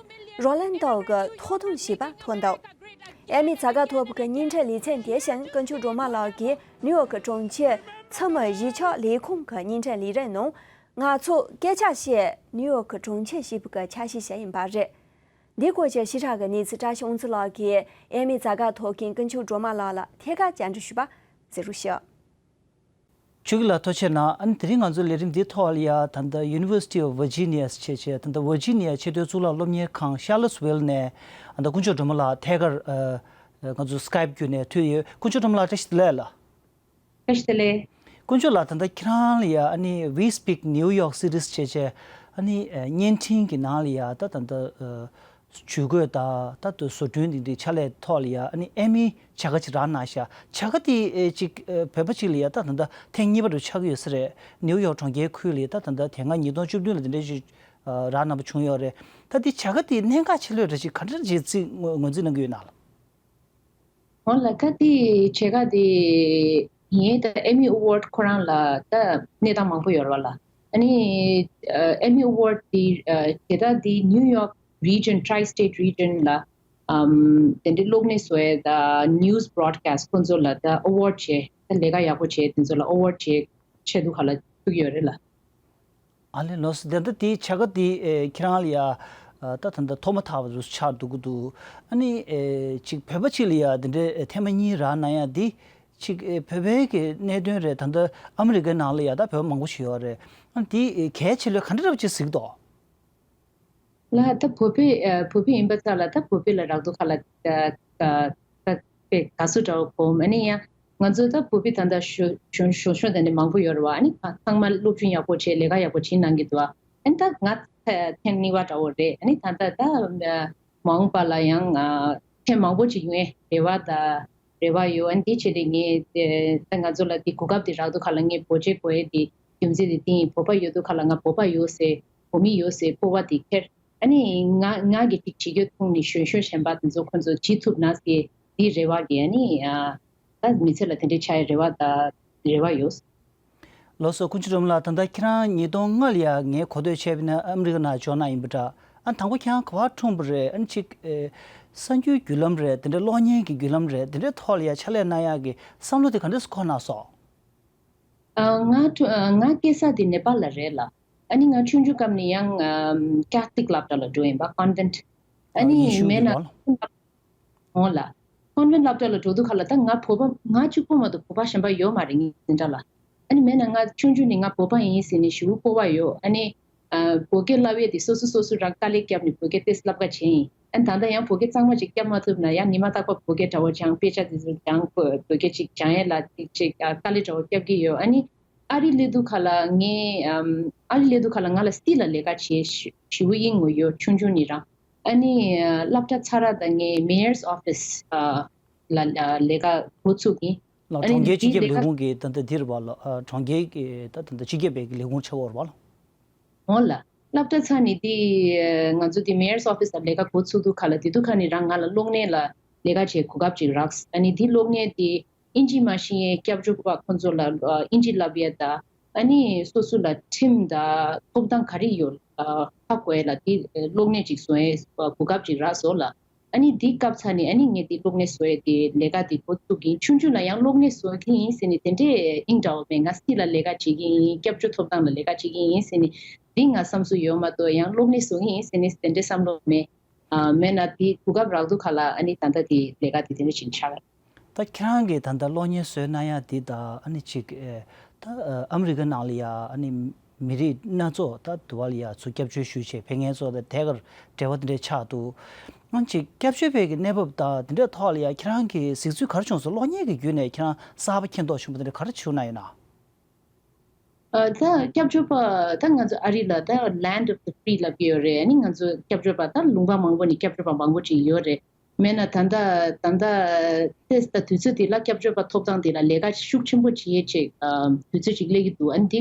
རོ་ལན་ཏོ་གི་ཐོག་དང་ཞེས་པ་ཐོབ་འདུག་ཨེ་མི་ཚ་ག་ཐོབ་པའི་གི་བརྙན་འཕྲིན་ལེ་ཚན་དེ་བཞིན་དཀོན་མཆོག་སྒྲོལ་མ་ལགས་ཀྱིས་ནིའུ་ཡོག་གི་གྲོང་ཁྱེར་ཚུལ་མིན་གཞིས་ཆགས་ལས་ཁུངས་ཀྱི་བརྙན་འཕྲིན་ལས་རིམ་ནང་། ང་ཚོ་སྐད་ཆ་བཤད་ནིའུ་ཡོག་གི་གྲོང་ཁྱེར་ཞེས་པའི་གི་ཆ་ཤས་ཤིག་ཡིན་པ་རེད། འདི་སྐོར་གྱི་ཞིབ་ཕྲ་གི་གནས་ཚུལ་བཀྲ་ཤིས་དབང་འདུས་ལགས་ཀྱིས་ཨེ་མི་ཚ་ག་ཐོབ་མཁན་དཀོན་མཆོག་སྒྲོལ་མ་ལགས་ལ་ཐད་ཀར་བཅར་འདྲི་ཞུས་པ་གཟིགས་རོགས་ཞུ། ཆོས་སྐྱིད་ལགས་ཐུགས་རྗེ་གནང་། ཨ་ནི་དེ་རིང་ང་ཚོའི་ལས་རིམ་འདིའི་ཐོག་ལ་ཡ་ད་ལྟ་University of Virginia ཞེས་བྱས། ད་ལྟ་ཝར་ཇི་ནི་ཡ་ཆེས་མཐོའི་གཙུག་ལག་སློབ་གཉེར་ཁང་Charlottesville ནས་ཨ་ད་དཀོན་མཆོག་སྒྲོལ་མ་ལགས་ཐད་ཀར་ཨ་ང་ཚོ་Skype བརྒྱུད་ནས་ཐུག་ཡོད། དཀོན་མཆོག་སྒྲོལ་མ་ལགས་བཀྲ་ཤིས་བདེ་ལེགས་ལགས། བཀྲ་ཤིས་བདེ་ལེགས། དཀོན་མཆོག་ལགས། ད་ལྟ་ཁྱེད་རང་ལ་ཡ་ཨ་ནི་We Speak New York Cities ཞེས་བྱས་ཨ་ནི་བརྙན་འཕྲིན་གྱི་ནང་ལ་ཡ་ད་ད་ལྟ་ཇུས་འགོད་དང་ད་ལྟ་བཟོ་སྐྲུན་འདི་འདྲའི་ཕྱག་ལས་ཐོག་ལ་ཡ་ཨ་ནི་ཨེ་མི་བྱ་དགའ་ཅིག་རག་གནང་ཤག་བྱ་དགའ་དེ་ཅིག་བོད་པ་ཅིག་ལ་ཡ་ད་ད་ལྟ་ཐེངས་གཉིས་པ་འདྲ་ཆགས་ཀྱི་ཡོད་ས་རེད། ནིའུ་ཡོག་གྲོང་ཁྱེར་ཁུལ་ལ་ཡ་ད་ད་ལྟ་དེ་སྔ་ཉིས་སྟོང་བཅུ་བདུན་ལ་དེ་འདྲ་ཞིག་རག་གནང་པ་བྱུང་ཡོད་རེད། ད་དེ་བྱ་དགའ་དེ་གནད་འགག་ཆེ་ལོས་རེད། ཅིག་ག་འདྲ་ཅིག་ཅིག་ངོས་འཛིན་གནང་གི་ཡོད་ན་ལགས། འོ་ལགས། ད་དེ་བྱེད་སྒོ་དེ་ངའི་ད་Emmy Award ཁོ་རང་ལ་ད་གནས་སྟངས་མང་པོ་ཡོད་རེད་པ་ལགས། ཨ་ནི་ཨ་Emmy Award དེ་ཨ་དེ་ད་དེ་New York region, tri-state region ལ་ཨམ་དེ་འདྲའི་གློག་བརྙན་བཟོ་ཡས་དང་news broadcast ཁོང་ཚོ་ལ་ད་award བྱས། ད་ལས་ཀ་ཡག་པོ་བྱས་དེ་ཚོ་ལ་award བྱས་ཆེད་དུ་ཁ་ལ་ཐུག་ཡོད་རེད་ལགས། ཨ་ལས། ལགས་སོ། དེ་འདྲ་དེ་བྱ་དགའ་དེ་ཨེ་ཁྱེད་རང་ལ་ཡ་ཨ་ད་ད་ལྟ་ཐོབ་མ་ཐག་པ་ཆགས་འདུག་གི་འདུག་ཨ་ནི་ཨེ་ཅིག་བོད་པ་ཅིག་ལ་ཡ་དེ་འདྲའི་ཨེ་ཐེངས་མ་གཉིས་རག་གནང་ཡ་དེ་ཅིག་ཨེ་བོད་པའི་གི་གནད་དོན་རེད། ད་ལྟ་ཨ་མི་རི་ཀའི་ནང་ལ་ཡ་ད་བོད་པ་མང་པོ་ཞིག་ཡོད་རེད། ཨ་ནི་དེ་ཨེ་གལ་ཆེ་ལོས་ག་འདྲ་འདྲ་པོ་ཅིག་གཟིགས་འདུག་ལགས། ད་བོད་པའི་ཨ་བོད་པའི་ཡིན་པ་ཙང་ལ་ད་བོད་པའི་ལ་རག་འདུག་ཁ་ལ་ད་ད་ད་དཔེ་དགའ་བསུ་འདྲ་བོ་གོ། ཨ་ནི་ཡང་ང་ཚོ་ད་བོད་པའི་ད་ལྟ་ཞོ་ཞོ་ཞོ་ཞོ་དེ་འདྲ་མང་པོ་ཡོད་རེད་པ། ཨ་ནི་ཚང་མ་སློབ་སྦྱོང་ཡག་པོ་བྱས། ལས་ཀ་ཡག་པོ་བྱེད་གནང་གི་འདུག་ཨ་ནི་ད་ང་ཐེངས་གཉིས་པ་འདྲ་བོ་རེད། ཨ་ནི་ད་ད་ད་མ་འོངས་པ་ལ་ཡང་ཨ་ཐེངས་མང་པོ་ཅིག་ཡོང་ཡས་རེ་བ་ད་རེ་བ་ཡོད། ཨ་ནི་དེ་བྱས་ཏེ་ངས་ད་ང་ཚོ་ལ་དེ་གོ་སྐབས་དེ་རག་འདུག་ཁ་ལ་ངས་བོད་ཆས་གོན་ཡས་དེ་རྒྱུ་མཚན་དེ་དེ་ཡིན། བོད་པ་ཡོད་འདུག་ཁ་ལ་ང་བོད་པ་ཡོད་ཟེར། བོད་མི་ཡོད་ཟེར་སྤོབས་པ་དེ་འཁྱེར། ཨ་ནི་ང་ང་གི་ཅིག་བྱེད་རྒྱུ་མཐོང་ནས་གཞོན་གཞོན་གཞོན་པ་དེ་ཚོ་ཁོ་ཚོ་བྱེད་ཐུབ་ན་ཟེར་དེ་རེ་བ་གི། ཨ་ནི་ཨ་ད་མི་ཚེ་ལ་དེ་འདྲའི་ཆགས་ཡ་རེ་བ་ད་རེ་བ་ཡོད། ལགས་སོ། དཀོན་མཆོག་སྒྲོལ་མ་ལགས། ད་ལྟ་ཁྱེད་རང་ཉིས་སྟོང་ལྔ་ལ་ཡ་ངས་གོ་ཐོས་བྱས་པ་ཡིན་ན་ཨ་མི་རི་ཀ་ནང་འབྱོར་གནང་ཡིན་པ་འདྲ། ཨ་དང་པོ་ཁྱེད་རང་ག་པར་འཁྲུངས་པ་རེད། ཨ་ནི་ཅིག་ཨེ་གསར་འགྱུར་བརྒྱུད་ལམ་རེད། དེ་འདྲའི་གློག་བརྙན་གྱི་བརྒྱུད་ལམ་རེད། དེ་འདྲའི་ཐོག་ལ་ཡ་ཕྱག་ལས་གནང་ཡག་གི་བསམ་བློ་དེ་ག་འདྲས་སུ་འཁོར་གནང་སོང་། ཨ་ང་ཁྲུ་ཨ་ང་སྐྱེས་ས་དེ་ནེ་པཱལ་ལ་རེད་ལགས། ཨ་ནི་ང་ཆུང་ཆུང་སྐབས་ནས་ཡང་ཨམ་ཀེ་ཐོ་ལིག་སློབ་གྲྭ་ལ་འགྲོ་ཡིན་པ། ཀོན་ཝེན་ཊི། ཨ་ཨ་ནི་ཡེ་ཤུ་མེད་ན་གི་ལགས། འོང་ལགས། ཀོན་ཝེན་ཊི་སློབ་གྲྭ་ལ་འགྲོ་དུས་ཁ་ལ་ད་ང་བོད་པ་ང་གཅིག་པོ་མ་གཏོགས་བོད་པ་གཞན་པ་ཡོད་མ་རེད་ངའི་འཛིན་གྲྭ་ལ། ཨ་ནི་མེད་ན་ང་ཆུང་ཆུང་ནས་ང་བོད་པ་ཡིན་ཟེར་ནས་ཞེ་པོ་སྤོབས་པ་ཡོད། ཨ་ནི་ཨ་བོད་སྐད་བསླབ་ཡས་དེ་སོ་སོ་སོ་སོ་རང་དཀའ་ལས་བརྒྱབ་ནས་བོད་སྐད་ཏོག་ཙམ་བསླབ་ག་བྱས་ཡིན། ཨ་ནི་ད་ལྟ་ཡང་བོད་སྐད་གཙང་མ་ཅིག་བརྒྱབ་མ་ཐུབ་ན་ཡང་ཉི་མ་རྟག་པར་བོད་སྐད་འདྲ་བོ་སྦྱང་། དཔེ་ཆ་དེ་ཚོ་སྦྱང་། བོད་བོད་སྐད་ཅིག་སྦྱང་ཡས་ལ་ཅིག་ཅིག་ཨ་དཀའ་ལས་འདྲ་བོ་བརྒྱབ་ཀྱི་ཡོད། ཨ་ནི་ཨ་རི་སླེབས་དུས་ཁ་ལ་ངས་ཨམ་ཨ་རི་སླེབས་དུས་ཁ་ལ་ང་ལ་སི་ཊི་ལ་ལས་ཀ་བྱེད་ཞེ་ཞེ་པོ་ཡིན་ངོ་ཡོད། ཆུང་ཆུང་ནས་རང་། ཨ་ནི་ཨ་སློབ་གྲྭ་ཚར་ར་ད་ངས་མེ་ཡར་སི་ཨོ་ཕིས་ཨ་ལ་ཨ་ལས་ཀ་འགོ་ཚུགས་ཡིན། ལགས། ཨ་ནི་གྲོང་ཁྱེར་སྤྱི་དེ་ཁྱབ་ལས་ལས་ཁུངས་ཀྱི་ད་ལྟ་འདིར་བ་ལ་ཨ་གྲོང་ཁྱེར་གྱི་ད་ད་ལྟ་སྤྱི་ཁྱབ་པའི་ལས་ཁུངས་ཆེ་བོར་བ་ལ། འོ་ལགས། སློབ་གྲྭ་ཚར་ནས་དེ་ང་ཚོ་དེ་མེ་ཡར་སི་ཨོ་ཕིས་ལ་ལས་ཀ་འགོ་ཚུགས་དུས་ཁ་ལ་དེ་དུས་ཁ་ནས་རང་ང་ལ་གློག་བརྙན་ལ་ལས་ཀ་བྱེད་གོ་སྐབས་ཅིག་རག། ཨ་ནི་དེ་གློག་བརྙན་དེ་ཨིན་ཇི་མ་ཤེས་མཁན་སྐྱབས་བཅོལ་བ་ཁོང་ཚོ་ལ་ཨ་ཨིན་ཇི་བསླབ་ཡས་དང་། ཨ་ནི་སོ་སོ་ལ་ཁྲིམས་དང་ཐོབ་ཐང་ག་རེ་ཡོད་ཨ་ཧ་གོ་ཡས་ལ་དེ་གློག་བརྙན་ཅིག་བཟོ་ཡས་གོ་སྐབས་ཅིག་རག་སོང་ལགས། ཨ་ནི་དེ་སྐབས་ཚར་ནས་ཨ་ནི་ངས་དེ་གློག་བརྙན་བཟོ་ཡས་དེ་ལས་ཀ་དེ་འགོ་བཙུགས་ཀྱིན། ཆུང་ཆུང་ལ་ཡང་གློག་བརྙན་བཟོ་གི་ཡིན་ཟེར་ནས་དེ་འདྲས་ཨིན་འདྲ་བོ་མེད། ང་སི་ཊི་ལ་ལས་ཀ་བྱེད་ཀྱི་ཡིན། སྐྱབས་བཅོལ་ཐོབ་ཐང་ལ་ལས་ཀ་བྱེད་ཀྱི་ཡིན་ཟེར་ནས་དེ་ང་བསམ་ཚུལ་ཡོད་མ་གཏོགས་ཡང་གློག་བརྙན་བཟོ་གི་ཡིན་ཟེར་ནས་དེ་འདྲས་བསམ་བློ་མེད། ཨ་མེད་ན་དེ་གོ་སྐབས་རག་དུས་ཁ་ལ་ཨ་ནི་ད་ལྟ་དེ་ལས་ཀ་དེ་དེ་འདྲས་བྱེད་ཆགས། ད་ཁྱེད་རང་གིས་ད་ལྟ་གློག་བརྙན་བཟོས་གནང་ཡག་འདི་དང་ཨ་ནི་ཅིག་ཨེ་ད་ ཨ་མི་རི་ཀའི་ནང་ལ་ཡ་ཨ་ནི་མི་རིགས་སྣ་ཚོགས་ད་དུ་བ་ལ་ཡ་ཚུར་སྐྱབས་བཅོལ་ཞུས་བྱས་ཕེབས་མཁན་ཚོ་དང་དེ་གར་འབྲེལ་བ་དེ་འདྲ་ཆགས་འདུག་ཨ་ནི་ཅིག་སྐྱབས་བཅོལ་བའི་གི་གནས་བབ་དང་དེ་འདྲའི་ཐོག་ལ་ཡ་ཁྱེད་རང་གི་གཟིགས་ཚུལ་ག་རེ་བྱུང་སོང་། གློག་བརྙན་གྱི་བརྒྱུད་ནས་ཁྱེད་རང་གསར་པ་མཁྱེན་རྟོགས་བྱུང་བ་དེ་འདྲ་ག་རེ་བྱུང་ན་ཡོད་ན། ཨ་ད་སྐྱབས་བཅོལ་པ་ད་ང་ཚོ་ཨ་རི་ལ་ད་Land of the Free ལབ་ཀྱི་ཡོད་རེད། ཨ་ནི་ང་ཚོ་སྐྱབས་བཅོལ་པ་ད་ལུང་པ་མང་པོ་ནས་སྐྱབས་བཅོལ་པ་མང་པོ་ཅིག་ཡོད་རེད། མེད་ན་ད་ལྟ་ད་ལྟ་ཏེས་ད་དུས་ཚོད་འདི་ལ་སྐྱབས་བཅོལ་པ་ཐོབ་ཐང་འདི་ལ་ལས་ཀ་ཤུགས་ཆེན་པོ་བྱེད་ཡས་ཅིག་ཨ་དུས་ཚོད་ཅིག་སླེབས་ཀྱི་འདུག་ཨ་ནི་འདི་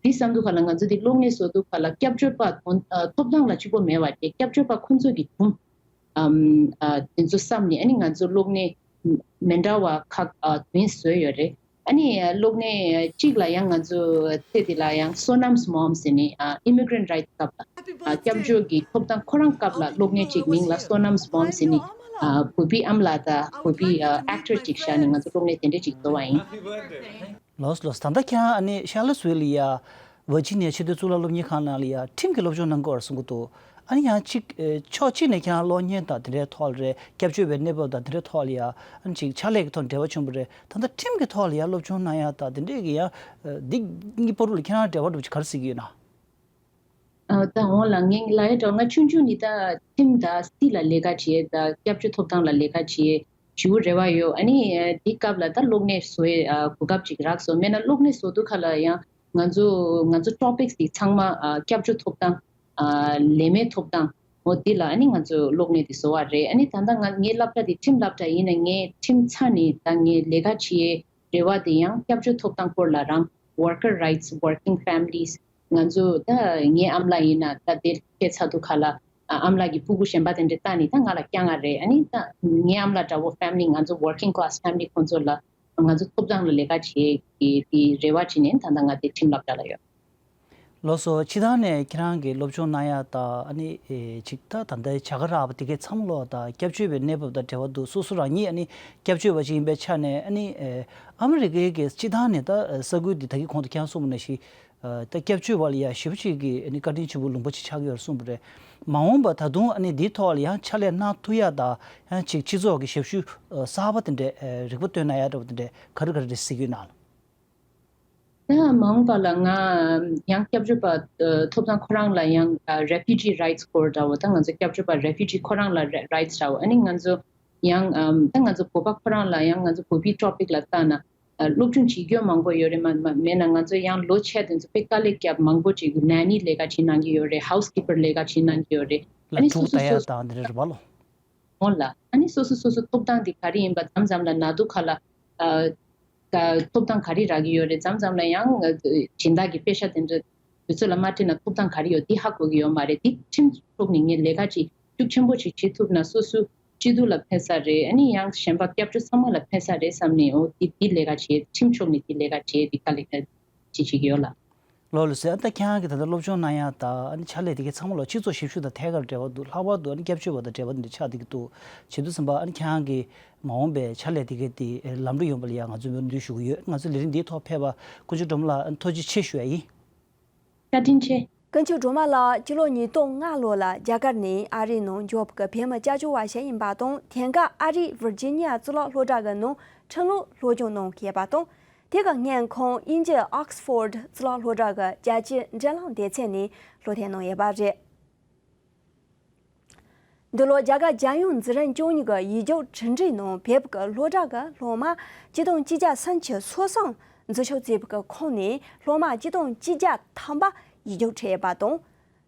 འདི་བསམ་དུས་ག་ལ་ང་ཚོ་འདི་གློག་བརྙན་བཟོ་དུས་ག་ལ་སྐྱབས་བཅོལ་པ་ཐོན་ཨ་ཐོབ་ཐང་ལ་གཅིག་པོ་མེད་པ་དེ་སྐྱབས་བཅོལ་པ་ཁོ་ཚོ་གི་སྒྲུང་ཨམ་ཨ་དེ་ཚོ་བསམ་ནས་ཨ་ནི་ང་ཚོ་གློག་བརྙན་མི་འདྲ་བ་ཁག་ཨ་དོན་བཟོས་ཡོད་རེད། ཨ་ནི་གློག་བརྙན་གཅིག་ལ་ཡང་ང་ཚོ་ཚེ་འདི་ལ་ཡང་Sonam's Mom ཟེར་ནས་ཨ་Immigrant Rights སྐབས་ལ་ཨ་སྐྱབས་བཅོལ་གྱི་ཐོབ་ཐང་ཁོ་རང་སྐབས་ལ་གློག་བརྙན་གཅིག་མིང་ལ་Sonam's Mom ཟེར་ནས་ཨ་བོད་པའི་ཨམ་ལགས་དང་བོད་པའི་ཨ་actor གཅིག་བཞག་ནས་ང་ཚོ་གློག་བརྙན་དེ་འདྲས་གཅིག་བཟོ་བ་ཡིན། ལོས་ལོས། ད་ལྟ་ཁྱེད་རང་ཨ་ནི་ཤར་ལི་སི་ཝིལ་ལ་ཡ་ཝར་ཇི་ནི་ཡ་ཆེས་མཐོའི་གཙུག་ལག་སློབ་གཉེར་ཁང་ནང་ལ་ཡ་ཁྲིམས་ཀྱི་སློབ་སྦྱོང་གནང་གི་ཡོད་རེད་གསུང་གི་འདུག་ཨ་ནི་ཡང་གཅིག་ཨེ་ཕྱོགས་གཅིག་ནས་ཁྱེད་རང་གློག་བརྙན་དང་དེ་འདྲའི་ཐོག་ལ་རེད། སྐྱབས་བཅོལ་བའི་གནས་བབ་དང་དེ་འདྲའི་ཐོག་ལ་ཡ་ཨ་ནི་གཅིག་ཕྱག་ལས་ཀྱི་ཐོག་འབྲེལ་བ་བྱུང་བ་རེད། ད་ལྟ་ཁྲིམས་ཀྱི་ཐོག་ལ་ཡ་སློབ་སྦྱོང་གནང་ཡ་དང་དེ་འདྲའི་གི་ཡ་ཨ་འདི་གཉིས་བར་དུ་ལ་ཁྱེད་རང་འབྲེལ་བ་འདྲ་པོ་ཅིག་ག་རེ་གཟིགས་ཀྱི་ཡོད་ན། ཨ་ད་འོང་ལ་ངས་ལབ་ཡ་འདྲ་བོ་ང་ཆུང་ཆུང་ནས་ད་ཁྲིམས་དང་སྲིད་ལ་ལས་ཀ་བྱེད་ད་སྐྱབས་བཅོལ་ཐོབ་ཐང་ལ་ལས་ཀ་བྱེད་ཞུ་རེ་བ་ཡོད། ཨ་ནི་ཨ་འདི་སྐབས་ལ་ད་གློག་བརྙན་བཟོ་ཡའི་ཨ་གོ་སྐབས་ཅིག་རག་སོང་། མེད་ན་གློག་བརྙན་བཟོ་དུས་ག་ལ་ཡང་ང་ཚོ་ང་ཚོ་topics འདི་ཚང་མ་ཨ་སྐྱབས་བཅོལ་ཐོབ་ཐང་ཨ་ལས་མེད་ཐོབ་ཐང་འོ་འདི་ལ་ཨ་ནི་ང་ཚོ་གློག་བརྙན་འདི་བཟོ་བ་རེད། ཨ་ནི་ད་ལྟ་ང་ངའི་སློབ་གྲྭ་འདི་ཁྲིམས་སློབ་གྲྭ་ཡིན་ན་ངས་ཁྲིམས་ཚ་ནས་ད་ངས་ལས་ཀ་བྱེད་ཡའི་རེ་བ་དེ་ཡང་སྐྱབས་བཅོལ་ཐོབ་ཐང་སྐོར་ལ་རང་worker rights, working families ང་ཚོ་ད་ངའི་ཨམ་ལགས་ཡིན་ན་ད་དེ་ཁྱེད་ཚ་དུ་ཁ་ལ་ཨ་ཨམ་ལགས་ཀྱི་ཕྲུ་གུ་གཞན་པ་དེ་འདྲ་ལྟ་ནི་ད་ང་ལ་སྐྱ་ང་རེད། ཨ་ནི་ད་ངའི་ཨམ་ལགས་འདྲ་བོ་family ང་ཚོ་working class family ཁོང་ཚོ་ལ་ང་ཚོ་ཐོབ་ཐང་ལ་ལས་ཀ་བྱེད་ཀྱི་དེ་རེ་བ་བྱེད་ནས་ད་ལྟ་ང་དེ་ཁྲིམས་སློབ་གྲྭ་ལ་ཡོད། ལགས་སོ། སྤྱིར་བཏང་ནས་ཁྱེད་རང་གིས་སློབ་སྦྱོང་གནང་ཡ་དང་ཨ་ནི་ཨེ་ཅིག་ད་ད་ལྟའི་བྱ་དགའ་རག་པ་དེ་གའི་མཚམས་ལོག་དང་སྐྱབས་བཅོལ་བའི་གནས་བབ་དང་འབྲེལ་བ་འདུག་སོ་སོ་རང་ཉིད་ཨ་ནི་སྐྱབས་བཅོལ་བ་ཞིག་ཡིན་པའི་ཆ་ནས་ཨ་ནི་ཨེ་ཨ་མི་རི་ཀའི་གི་སྤྱིར་བཏང་ནས་ད་ས་ཁུལ་འདི་ད་གི་གོང་དུ་ཁྱེད་རང་གསུངས་པ་ནང་བཞིན་ཨ་ད་སྐྱབས་བཅོལ་བ་ལ་ཡ་ཞེ་པོ་ཅིག་གི་ཨ་ནི་བཀའ་དྲིན་ཆེན་པོ་ལུང་པ་ཅིག་ཆགས་ཀྱི་ཡོད་རེད་གསུངས་པ་རེད། མ་འོངས་པ་ད་དུང་ཨ་ནི་འདིའི་ཐོག་ལ་ཡང་ཕྱག་ལས་གནང་ཐུབ་ཡ་དང་ཡང་ཅིག་སྤྱི་ཚོགས་ཀྱི་ཞབས་ཞུ་ཨ་གསར་པ་དེ་འདྲས་ཨ་རིག་པ་བཏོན་གནང་ཡ་འདྲ་བ་དེ་འདྲས་ག་རེ་ག་རེ་རེད་གཟིགས་ཡོད་ན། ད་མ་འོངས་པ་ལ་ང་ཡང་སྐྱབས་བཅོལ་པ་ཨ་ཐོབ་ཐང་ཁོ་རང་ལ་ཡང་ཨ་refugee rights སྐོར་འདྲ་བོ་ད་ང་ཚོ་སྐྱབས་བཅོལ་པ་refugee ཁོ་རང་ལ་ར་rights འདྲ་བོ་ཨ་ནི་ང་ཚོ་ཡང་ཨམ་ད་ང་ཚོ་བོད་པ་ཁོ་རང་ལ་ཡང་ང་ཚོ་བོད་པའི་topic ལ་ལྟ་ན་ཨ་སློབ་སྦྱོང་བྱེད་རྒྱུ་མང་པོ་ཡོད་རེད། མ་མ་མེད་ན་ང་ཚོ་ཡང་ལོ་ཆེ་དེ་ཚོ་དཔེ་དཀའ་ལས་བརྒྱབ་མང་པོ་ཅིག་nanny ལས་ཀ་བྱེད་གནང་གི་ཡོད་རེད། housekeeper ལས་ཀ་བྱེད་གནང་གི་ཡོད་རེད། ཨ་ལ་ནི་ཕྲུ་སོ་གུ་སོ་ལྟ་སོ་ཡ་སོ་དང་དེ་འདྲ་རེད་པ་ལོ། འོང་ལ། ཨ་ནི་སོ་སོ་སོ་སོ་ཐོབ་ཐང་དེ་ག་རེ་ཡིན་པ་མཚམས་མཚམས་ལ་ན་དུ་ཁ་ལ་ཨ་ཀ་ཐོབ་ཐང་ག་རེ་རག་གི་ཡོད་རེད། མཚམས་མཚམས་ལ་ཡང་ཨ་སྦྱིན་བདག་གི་པེ་ཤ་དེ་འདྲ་དུས་ཚོད་ལ་མ་སྤྲད་ན་ཐོབ་ཐང་ག་རེ་ཡོད་དེ་ཧ་གོ་གི་ཡོད་མ་རེད། དེ་ཁྲིམས་ཐོག་ནས་ངས་ལས་ཀ་ཅིག་ཤུགས་ཆེན་པོ་ཅིག་བྱེད་ཐུབ་ན་སོ་སོ་སྐྱིད་སྡུག་ལ་ཕན་ས་རེད། ཨ་ནི་ཡང་གཞན་པ་སྐྱབས་བཅོལ་ཚང་མ་ལ་ཕན་ས་རེད་བསམ་ནས་འོ་དེ་དེ་ལས་ཀ་བྱེད། ཁྲིམས་ཕྱོགས་ནས་དེ་ལས་ཀ་བྱེད་དེ་དཀའ་ལས་ཅིག་བྱེད་ཀྱི་ཡོད་ལ། ལོ་ལོ་ཟེར། ཨ་ད་ཁྱེད་རང་གིས་ད་ལྟ་སློབ་སྦྱོང་གནང་ཡ་དང་ཨ་ནི་ཕྱག་ལས་དེ་གའི་ཚང་མ་ལ་སྤྱི་ཚོགས་ཞབས་ཞུ་དང་ཐད་ཀར་འབྲེལ་བ་འདུག་ལྷག་པར་དུ་ཨ་ནི་སྐྱབས་བཅོལ་བ་དང་འབྲེལ་བ་འདི་འདྲ་ཆགས་བསྡད་ཀྱི་འདུག་བྱེད་དུས་ཙམ་པ་ཨ་ནི་ཁྱེད་རང་གིས་མ་འོངས་པའི་ཕྱག་ལས་དེ་གའི་དེ་ལམ་འགྲོ་ཡོང་བ་ལ་ཡ་ང་ཚོས་སྨོན་འདུན་ཞུ་གི་ཡོད། ང་ཚོ་ལས་རིམ་འདིའི་ཐོག་ཕེབས་པ་དཀོན་མཆོག་སྒྲོལ་མ་ལགས་ཨ་ནི་ཐུགས་རྗེ་ཆེ་ཞུ་ཡ་ཡིན། བཀའ་དྲིན་ཆེ། དཀོན་མཆོག་སྒྲོལ་མ་ལགས་སྤྱི་ལོ་ཉིས་སྟོང་ལྔ་ལོ་ལ་རྒྱ་གར་ནས་ཨ་རི་ནང་འབྱོར་བའི་བོད་མི་སྐྱབས་བཅོལ་བ་ཞིག་ཡིན་པ་དང་དེང་སྐབས་ཨ་རིའི་ཝིར་ཇི་ནི་ཡ་གཙུག་ལག་སློབ་གྲྭ་གི་ནང་ཁྲིམས་ལུགས་སློབ་སྦྱོང་གནང་གི་ཡོད་པ་དང་། དེ་གི་སྔོན་ཁོང་དབྱིན་ཇིའི་ཨོག་སི་ཕོར་ཌི་གཙུག་ལག་སློབ་གྲྭ་གི་རྒྱལ་སྤྱིའི་འབྲེལ་ལམ་སྡེ་ཚན་ནས་སློབ་ཐོན་གནང་ཡོད་པ་རེད། འདི་ལོ་རྒྱ་གར་རྒྱལ་ཡོངས་འཛིན་རིམ་བཅུ་གཉིས་ཀྱི་ཡིག་རྒྱུགས་གྲུབ་འབྲས་ནང་བོད་ཀྱི་སློབ་གྲྭ་གི་སློབ་མ་ཆིག་སྟོང་གཅིག་བརྒྱ་སུམ་ཅུ་སོ་གསུམ་འཛུལ་ཞུགས་བྱས་པའི་ཁོངས་ནས་སློབ་མ་ཆིག་སྟོང་གཅིག་བརྒྱ་ཐམ་པ་ཡིག་རྒྱུགས་འཁྲབ་ཡོད་པ་དང་།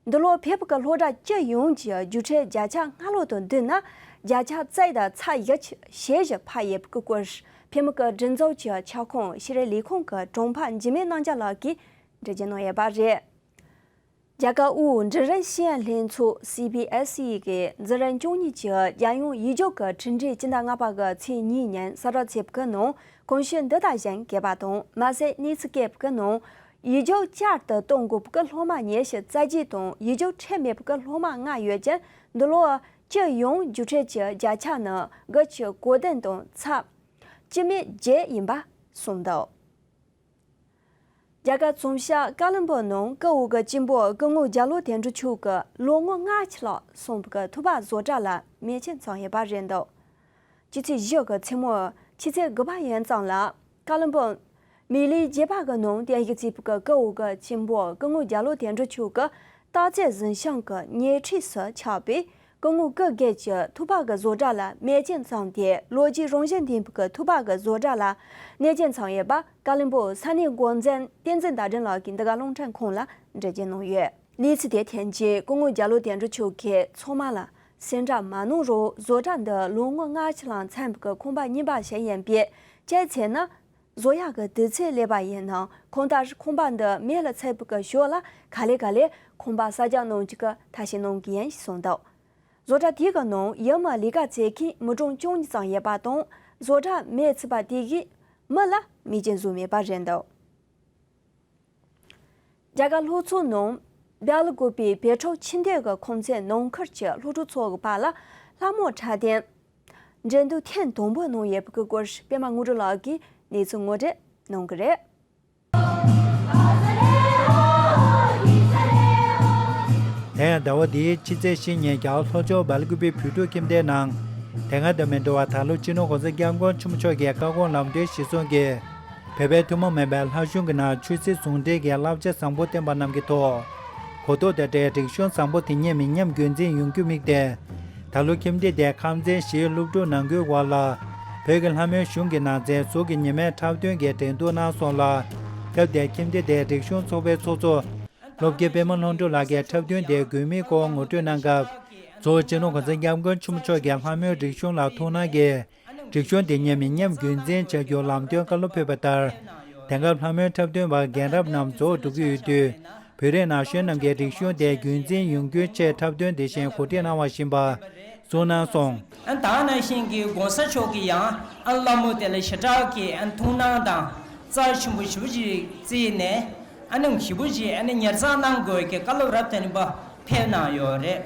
འདི་ལོ་བོད་ཀྱི་སློབ་གྲྭ་སྤྱི་ཡོངས་ཀྱི་རྒྱུགས་འཕྲིན་བརྒྱ་ཆ་ལྔ་ལོ་དང་བསྡུར་ན་བརྒྱ་ཆ་རྩ་བཞི་དང་ཚེག་བཞི་ཅིག་ཞལ་བཞེས་ཕབ་ཡོད་པའི་སྐོར་བོད་མི་གི་སྒྲིག་འཛུགས་ཀྱི་ཁྱབ་ཁོངས་ཤེས་རིག་ལས་ཁུངས་ཀྱི་དྲུང་འཕར་འཇིགས་མེད་རྣམ་རྒྱལ་ལགས་ཀྱིས་འགྲེལ་བརྗོད་གནང་ཡོད་པ་རེད། རྒྱ་གར་དབུས་འབྲིང་རིམ་ཤེས་ཡོན་ལྷན་ཚོགས་སི་བི་ཨེས་ཨི་གིས་འཛིན་རིམ་བཅུ་གཉིས་ཀྱི་རྒྱལ་ཡོངས་ཡིག་རྒྱུགས་ཀྱི་གྲུབ་འབྲས་སྤྱི་ཟླ་ལྔ་པ་གི་ཚེས་གཉིས་ཉིན་གསལ་བསྒྲགས་བྱས་པའི་ནང་གོང་ཞུས་འདི་དང་གཞན་འགལ་བ་དང་མ་གསལ་གནས་ཚུལ་བཀོད་པའི་ནང་ཡིག་རྒྱུགས་བསྐྱར་དུ་གཏོང་དགོས་པའི་སློབ་མ་ཉི་ཤུ་རྩ་བརྒྱད་དང་ཡིག་རྒྱུགས་འཁྲབ་མེད་པའི་སློབ་མ་ལྔ་ཡོད་ཅིང་འདི་ལོ་སྤྱི་ཡོངས་རྒྱུགས་འཕྲིན་གྱི་བརྒྱ་ཆ་ནི་དགུ་བཅུ་གོ་བདུན་དང་ཚེག་བཅུ་མེད་བརྒྱད་ཡིན་པ་གསུངས་འདུག་རྒྱ་གར་ཙུང་ཤ་ཀ་ལིམ་པོང་ནང་སྐུ་འོས་ཀྱི་སྤྱི་འབོར་སྐུ་ངོ་རྒྱ་ལོ་དོན་གྲུབ་མཆོག་གི་ལོ་ངོ་ལྔ་བཅུ་ལྷག་སོན་པའི་ཐུབ་པ་བཟོ་གྲྭ་ལ་མེ་མཆོད་བཏང་ཡོད་པ་རེད་འདུག་ཕྱི་ཚེས་བཞི་གི་མཚན་མོར་ཕྱི་ཚེས་དགུ་པ་ཡིན་ཙང་ལ་ཀ་ལིམ་པོང་ མི་ལི་རྗེས་པ་གི་ནང་བསྟན་གྱི་རྩིས་པ་གི་སྐུ་འོ་གི་ཆེན་པོ་སྐུ་ངོ་རྒྱ་ལོ་དོན་གྲུབ་མཆོག་གི་སྟག་རྩེ་གཟིམ་ཤང་གི་ཉེ་འཁྲིས་སུ་ཆགས་པའི་སྐུ་ངོ་སྐུ་སྒེར་གྱི་ཐུག་པ་གི་བཟོ་གྲྭ་ལ་མེ་ལྕེ་བཙེམས་ཏེ་ལོ་རྒྱུས་རང་བཞིན་ལྡན་པའི་གི་ཐུག་པ་གི་བཟོ་གྲྭ་ལ་གནོད་སྐྱོན་བཏང་ཡོད་པ་བཀའ་བློན་པོ་ས་གནས་འགོ་འཛིན་བསྟན་འཛིན་ཟླ་སྒྲོན་ལགས་ཀྱིས་འདི་ག་རླུང་འཕྲིན་ཁང་ལ་འགྲེལ་བརྗོད་གནང་ཡོད། གནས་ཚུལ་དེ་ཐོན་རྗེས་སྐུ་ངོ་རྒྱ་ལོ་དོན་གྲུབ་མཆོག་གིས་ཚང་མ་ལ་སེམས་ཁྲལ་མ་གནང་རོགས། བཟོ་གྲྭ་འདི་ལོ་ངོ་ལྔ་བཅུ་ལྷག་ཚན་པའི་གི་ཁང་པ་རྙིང་པ་ཞིག་ཡིན་པས་བྱས་ཚེ་ན། བཟོ་ཡག་གི་དུས་ཚོད་སླེབས་པ་ཡིན་ན་གང་ལྟར་ཁང་པ་འདི་མེ་ལ་ཚིག་པའི་གི་ཞོར་ལ་ག་ལེ་ག་ལེ་ཁང་པ་གསར་རྒྱག་གནང་རྒྱུ་གི་ཐབས་ཤེས་གནང་གི་ཡིན་ཞེས་གསུངས་འདུག་བཟོ་གྲྭ་དེའི་གི་ནང་ཡུལ་མི་ལས་ཀ་བྱེད་མཁན་མི་གྲངས་བཅུ་གཉིས་ཙམ་ཡོད་པ་དང་བཟོ་གྲྭ་མེ་ཚིག་པ་དེ་གིས་མི་ལ་རྨས་སྐྱོན་བཟོས་མེད་པ་རེད་འདུག་རྒྱ་གར་ལྷོ་ཕྱོགས་ནང་སྦེལ་ཀོབ་པི་བོད་ཕྲུག་ཁྱིམ་སྡེ་གི་ཁོངས་མཚན་ནང་ཁུལ་གྱི་སློབ་ཕྲུག་ཚོ་གི་བར་ལ་ལྷ་མོ་འཁྲབ་སྟོན་འགྲན་བསྡུར་ཐེངས་དང་པོ་གནང་ཡོད་པའི་སྐོར་པད་མ་དངོས་གྲུབ་ལགས་ཀྱིས་གནས་ཚུལ་ངོ་སྤྲོད་གནང་གི་རེད། དེ་ཡང་ཟླ་བ་འདིའི་ཕྱི་ཚེས་བཞི་ཉིན་རྒྱ་གར་ལྷོ་ཕྱོགས་སྦེལ་ཀོབ་པི་བོད་ཕྲུག་ཁྱིམ་སྡེའི་ནང་དེ་སྔ་དང་མི་འདྲ་བར་ད་ལོ་སྤྱི་ནོར་གོང་ས་སྐྱབས་མགོན་ཆེན་པོ་མཆོག་གི་བཀའ་དགོངས་ལམ་སྟོན་གཞིར་བཟུང་གིས། བོད་པའི་ཐུན་མོང་མིན་པའི་ལྷ་གཞུང་གི་ནང་ཆོས་སྲིད་ཟུང་འབྲེལ་གྱི་བསླབ་བྱ་བཟང་པོ་བསྟན་པ་རྣམས་ཀྱི་ཐོག་གོ་རྟོགས་དང་འབྲེལ་རིག་གཞུང་བཟང་པོ་དེ་ཉིད་མི་ཉམས་རྒྱུན་འཛིན་ཡོང་རྒྱུ་དམིགས་ཏེ། ད་ལོ་ཁྱིམ་སྡེ་དེའི་ཁམས་ཚན་བཞིའི་སློབ་ཕྲུག་ནང་ཁུལ་བར་ལ་བོད་ཀྱི་ལྷ་མོའི་གཞུང་གི་ནང་ཚན་གཟུགས་ཀྱི་ཉི་མའི་འཁྲབ་སྟོན་གྱི་འགྲན་བསྡུར་གནང་སོང་ལ། སྐབས་དེར་ཁྱིམ་སྡེ་དེའི་རིག་གཞུང་ཚོགས་པའི་ཚོགས་གཙོ་སློབ་དགེ་པད་མ་ལྷུན་གྲུབ་ལགས་ཀྱིས་འཁྲབ་སྟོན་དེའི་དགོས་དམིགས་སྐོར་ངོ་སྤྲོད་གནང་སྐབས། གཙོ་བོ་སྤྱི་ནོར་གོང་ས་སྐྱབས་མགོན་ཆེན་པོ་མཆོག་གིས་ལྷ་མོའི་རིག་གཞུང་ལ་ཐུགས་སྣང་གིས། རིག་གཞུང་དེ་ཉིད་མི་ཉམས་རྒྱུན་འཛིན་བྱ་རྒྱུར་ལམ་སྟོན་བཀའ་སློབ་ཕེབས་པ་ལྟར། དེང་སྐབས་ལྷ་མོའི་འཁྲབ་སྟོན་པ་རྒན་རབས་རྣམས་རྫོགས་འགྲོ་གི་ཡོད་དུས། བོད་རིགས་ན་གཞོན་རྣམས་ཀྱིས་རིག་གཞུང་དེ་རྒྱུན་འཛིན་ཡོང་རྒྱུའི་ཆེད་འཁྲབ་སྟོན་དེ་བཞིན་གོ་སྒྲིག་གནང་བ་ཡིན་པ་གསུངས་གནང་སོང་། ཨ་ད་ནང་བཞིན་གྱི་༸གོང་ས་མཆོག་གིས་ཡང་ཨ་ལྷ་མོ་དེ་ལ་ཞེ་དྲག་གི་ཨ་ཐུགས་སྣང་དང་རྩལ་ཆེན་པོ་ཞེ་པོ་ཅིག་བརྩིས་ནས་ཨ་ནི་ཞེ་པོ་ཅིག་ཨ་ནི་ཉར་ཚགས་གནང་དགོས་ཀྱི་བཀའ་སློབ་རབ་དང་རིམ་པ་ཕེབས་གནང་ཡོད་རེད།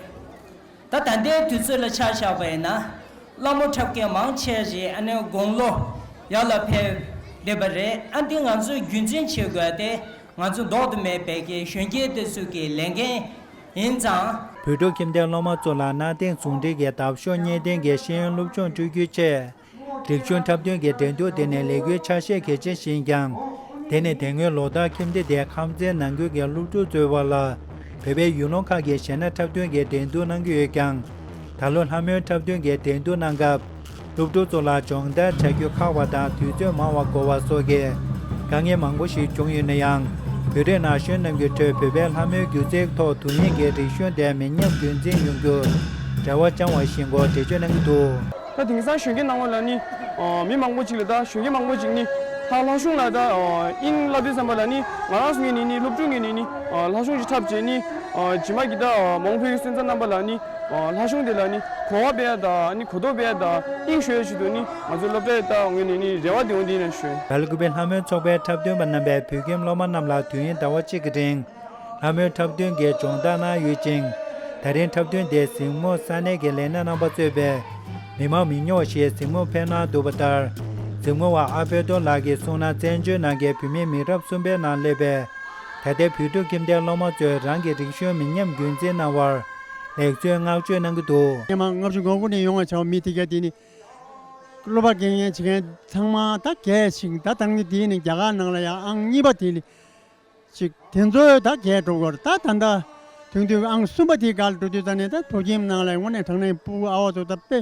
ད་ད་ལྟའི་དུས་ཚོད་ལ་ཆ་བཞག་པ་ཡིན་ན། ལྷ་མོ་འཁྲབ་མཁན་མང་ཆེ་ཞིག་ཨ་ནི་དགུང་ལོ་ཡར་ལ་ཕེབས་བསྡད་པ་རེད། ཨ་འདི་ང་ཚོས་རྒྱུན་འཛིན་བྱེད་དགོས་ཏེ་ང་ཚོ་ལྡོག་ཏུ་མེད་པའི་གི་གཞོན་སྐྱེས་དེ་ཚོ་གི་ལས་འགན་ཡིན་ཙང་། བོད་ཕྲུག་ཁྱིམ་སྡེའི་སློབ་མ་ཚོ་ལ་གནའ་དེང་ཟུང་འབྲེལ་གྱི་འདབ་གཤོག་གཉིས་ལྡན་གྱི་ཤེས་ཡོན་སློབ་སྦྱོང་སྤྲོད་རྒྱུའི་ཆེད། རིག་གཞུང་འཁྲབ་སྟོན་གྱི་འགྲན་བསྡུར་དེ་ནི་ལས་འགུལ་ཆ་ཤས་གལ་ཆེན་ཞིག་ཡིན་ཀྱང་། དེ་ནི་དེ་སྔོན་ལོ་ལྟར་ཁྱིམ་སྡེ་དེའི་ཁམས་ཚན་ནང་ཁུལ་གྱི་སློབ་ཕྲུག་ཚོའི་བར་ལ། བོད་པའི་ཡུལ་ལུང་ཁག་གི་གཞས་སྣ་འཁྲབ་སྟོན་གྱི་འགྲན་བསྡུར་གནང་གི་ཡོད་ཀྱང་། ད་ལོ་ལྷ་མོའི་འཁྲབ་སྟོན་གྱི་འགྲན་བསྡུར་གནང་སྐབས། སློབ་ཕྲུག་ཚོ་ལ་སྦྱོང་བརྡར་བྱ་རྒྱུ་ཁག་པ་དང་དུས་ཚོད་མང་བ་འགོར་བ་སོགས་ཀྱི་དཀའ་ངལ་མང་པོ་ཞིག་བྱུང་ཡོད་ན་ཡང་། བོད་རིགས་ན་གཞོན་རྣམས་ཀྱི་ཁྲོད་བོད་པའི་ལྷ་མོའི་སྒྱུ་རྩལ་ཐོག་དོན་སྙིང་གི་རིག་གཞུང་དེ་མི་ཉམས་རྒྱུན་འཛིན་ཡོང་རྒྱུར་རེ་བ་བཅངས་བ་ཞིག་སྐོར་འགྲེལ་བརྗོད་གནང་གི་འདུག་ད་དེང་སང་གཞོན་སྐྱེས་ནང་ལོགས་ལ་ནི། ཨ་མི་མང་པོ་ཅིག་ལ་ད་གཞོན་སྐྱེས་མང་པོ་ཅིག་ནི་ད་ལྷ་གཞུང་ལ་ད་ཨ་དབྱིངས་བསླབ་དུས་ཙམ་པ་ལ་ནི་ང་རང་ཚོ་ངོས་ནས་ནི་སློབ་ཕྲུག་ངོས་ནས་ནི་ཨ་ལྷ་གཞུང་ཅིག་འཁྲབ་བྱས་ནི་ཨ་རྗེས་མ་གི་ད་ཨ་མ་འོངས་བོད་ཀྱི་སོན་རྩ་རྣམ་པ་ལ་ནི་ཨ་ལྷ་གཞུང་དེ་ལ་ནི་གོ་བ་སྤེལ་ཡ་དང་ནི་གོ་རྟོགས་སྤེལ་ཡ་དང་དབྱིངས་ཞུ་ཡ་ཆེད་དུ་ནི་ང་ཚོ་སློབ་གྲྭའི་ད་ངོས་ནས་ནི་རེ་བ་དེ་འོ་འདི་ཡིན་ན་ཞུ། སྦེལ་ཀུ་པེ་ལྷ་མོའི་ཚོགས་པའི་འཁྲབ་སྟོན་པ་རྣམ་པས་བོད་ཁྱིམ་སློབ་མ་རྣམས་ལ་དུས་ཡུན་ཟླ་བ་གཅིག་གི་རིང་། ལྷ་མོའི་འཁྲབ་སྟོན་གྱི་སྦྱོང་བརྡར་གནང་ཡོད་ཅིང་། ད་རིང་འཁྲབ་སྟོན་དེ་གཟིགས་མོ་ས་གནས་ཀྱི་ལས་སྣེ་རྣམ་པ་གཙོས་པའི་མི་མང་མི་ཉུང་བ་ཞིག་གཟིགས་མོ་ཕེབས་གནང་འདུག་པ་ལྟར། གཟིགས་མོ་བ་ཨ་པེ་ཏོ་ལགས་ཀྱིས་གསུངས་ན། བཙན་བྱོལ་ནང་གི་བོད་མི་མི་རབས་གསུམ་པའི་ནང་སླེབས་པའི་ད་ལྟའི་བོད་ཕྲུག་ཁྱིམ་སྡེའི་སློབ་མ་ཚོས་རང་གི་རིག་གཞུང་མི་ཉམས་རྒྱུན་འཛིན་གནང་བར་ལེགས་གསོལ་བསྔགས་བརྗོད་གནང་གི་འདུག་སྔ་མ་ལྔ་བཅུ་ང་དགུ་ནས་ཡོང་བ་བྱ་བ་མི་དེ་ག་དེ་ནི་སློབ་པ་དགེ་རྒན་བྱེད་མཁན་ཚང་མ་ད་རྒས་ཤིང་ད་ད་ནི་དེ་ནི་རྒྱ་གར་ནང་ལ་ཡང་ཨང་གཉིས་པ་དེ་ནི། ཅིག་དེ་ཚོའི་ད་རྒས་འགྲོ་གི་རེད། ད་ད་ལྟ་དུང་དུང་ཨང་གསུམ་པ་དེའི་སྒང་ལ་འགྲོ་དུས་ཙ་ནས་ད་བོད་ཁྱིམ་ནང་ལ་དངོས་གནས་དྲང་གནས་སྤུ་གུ་ཨ་བ་ཚོ་ད་དཔེ་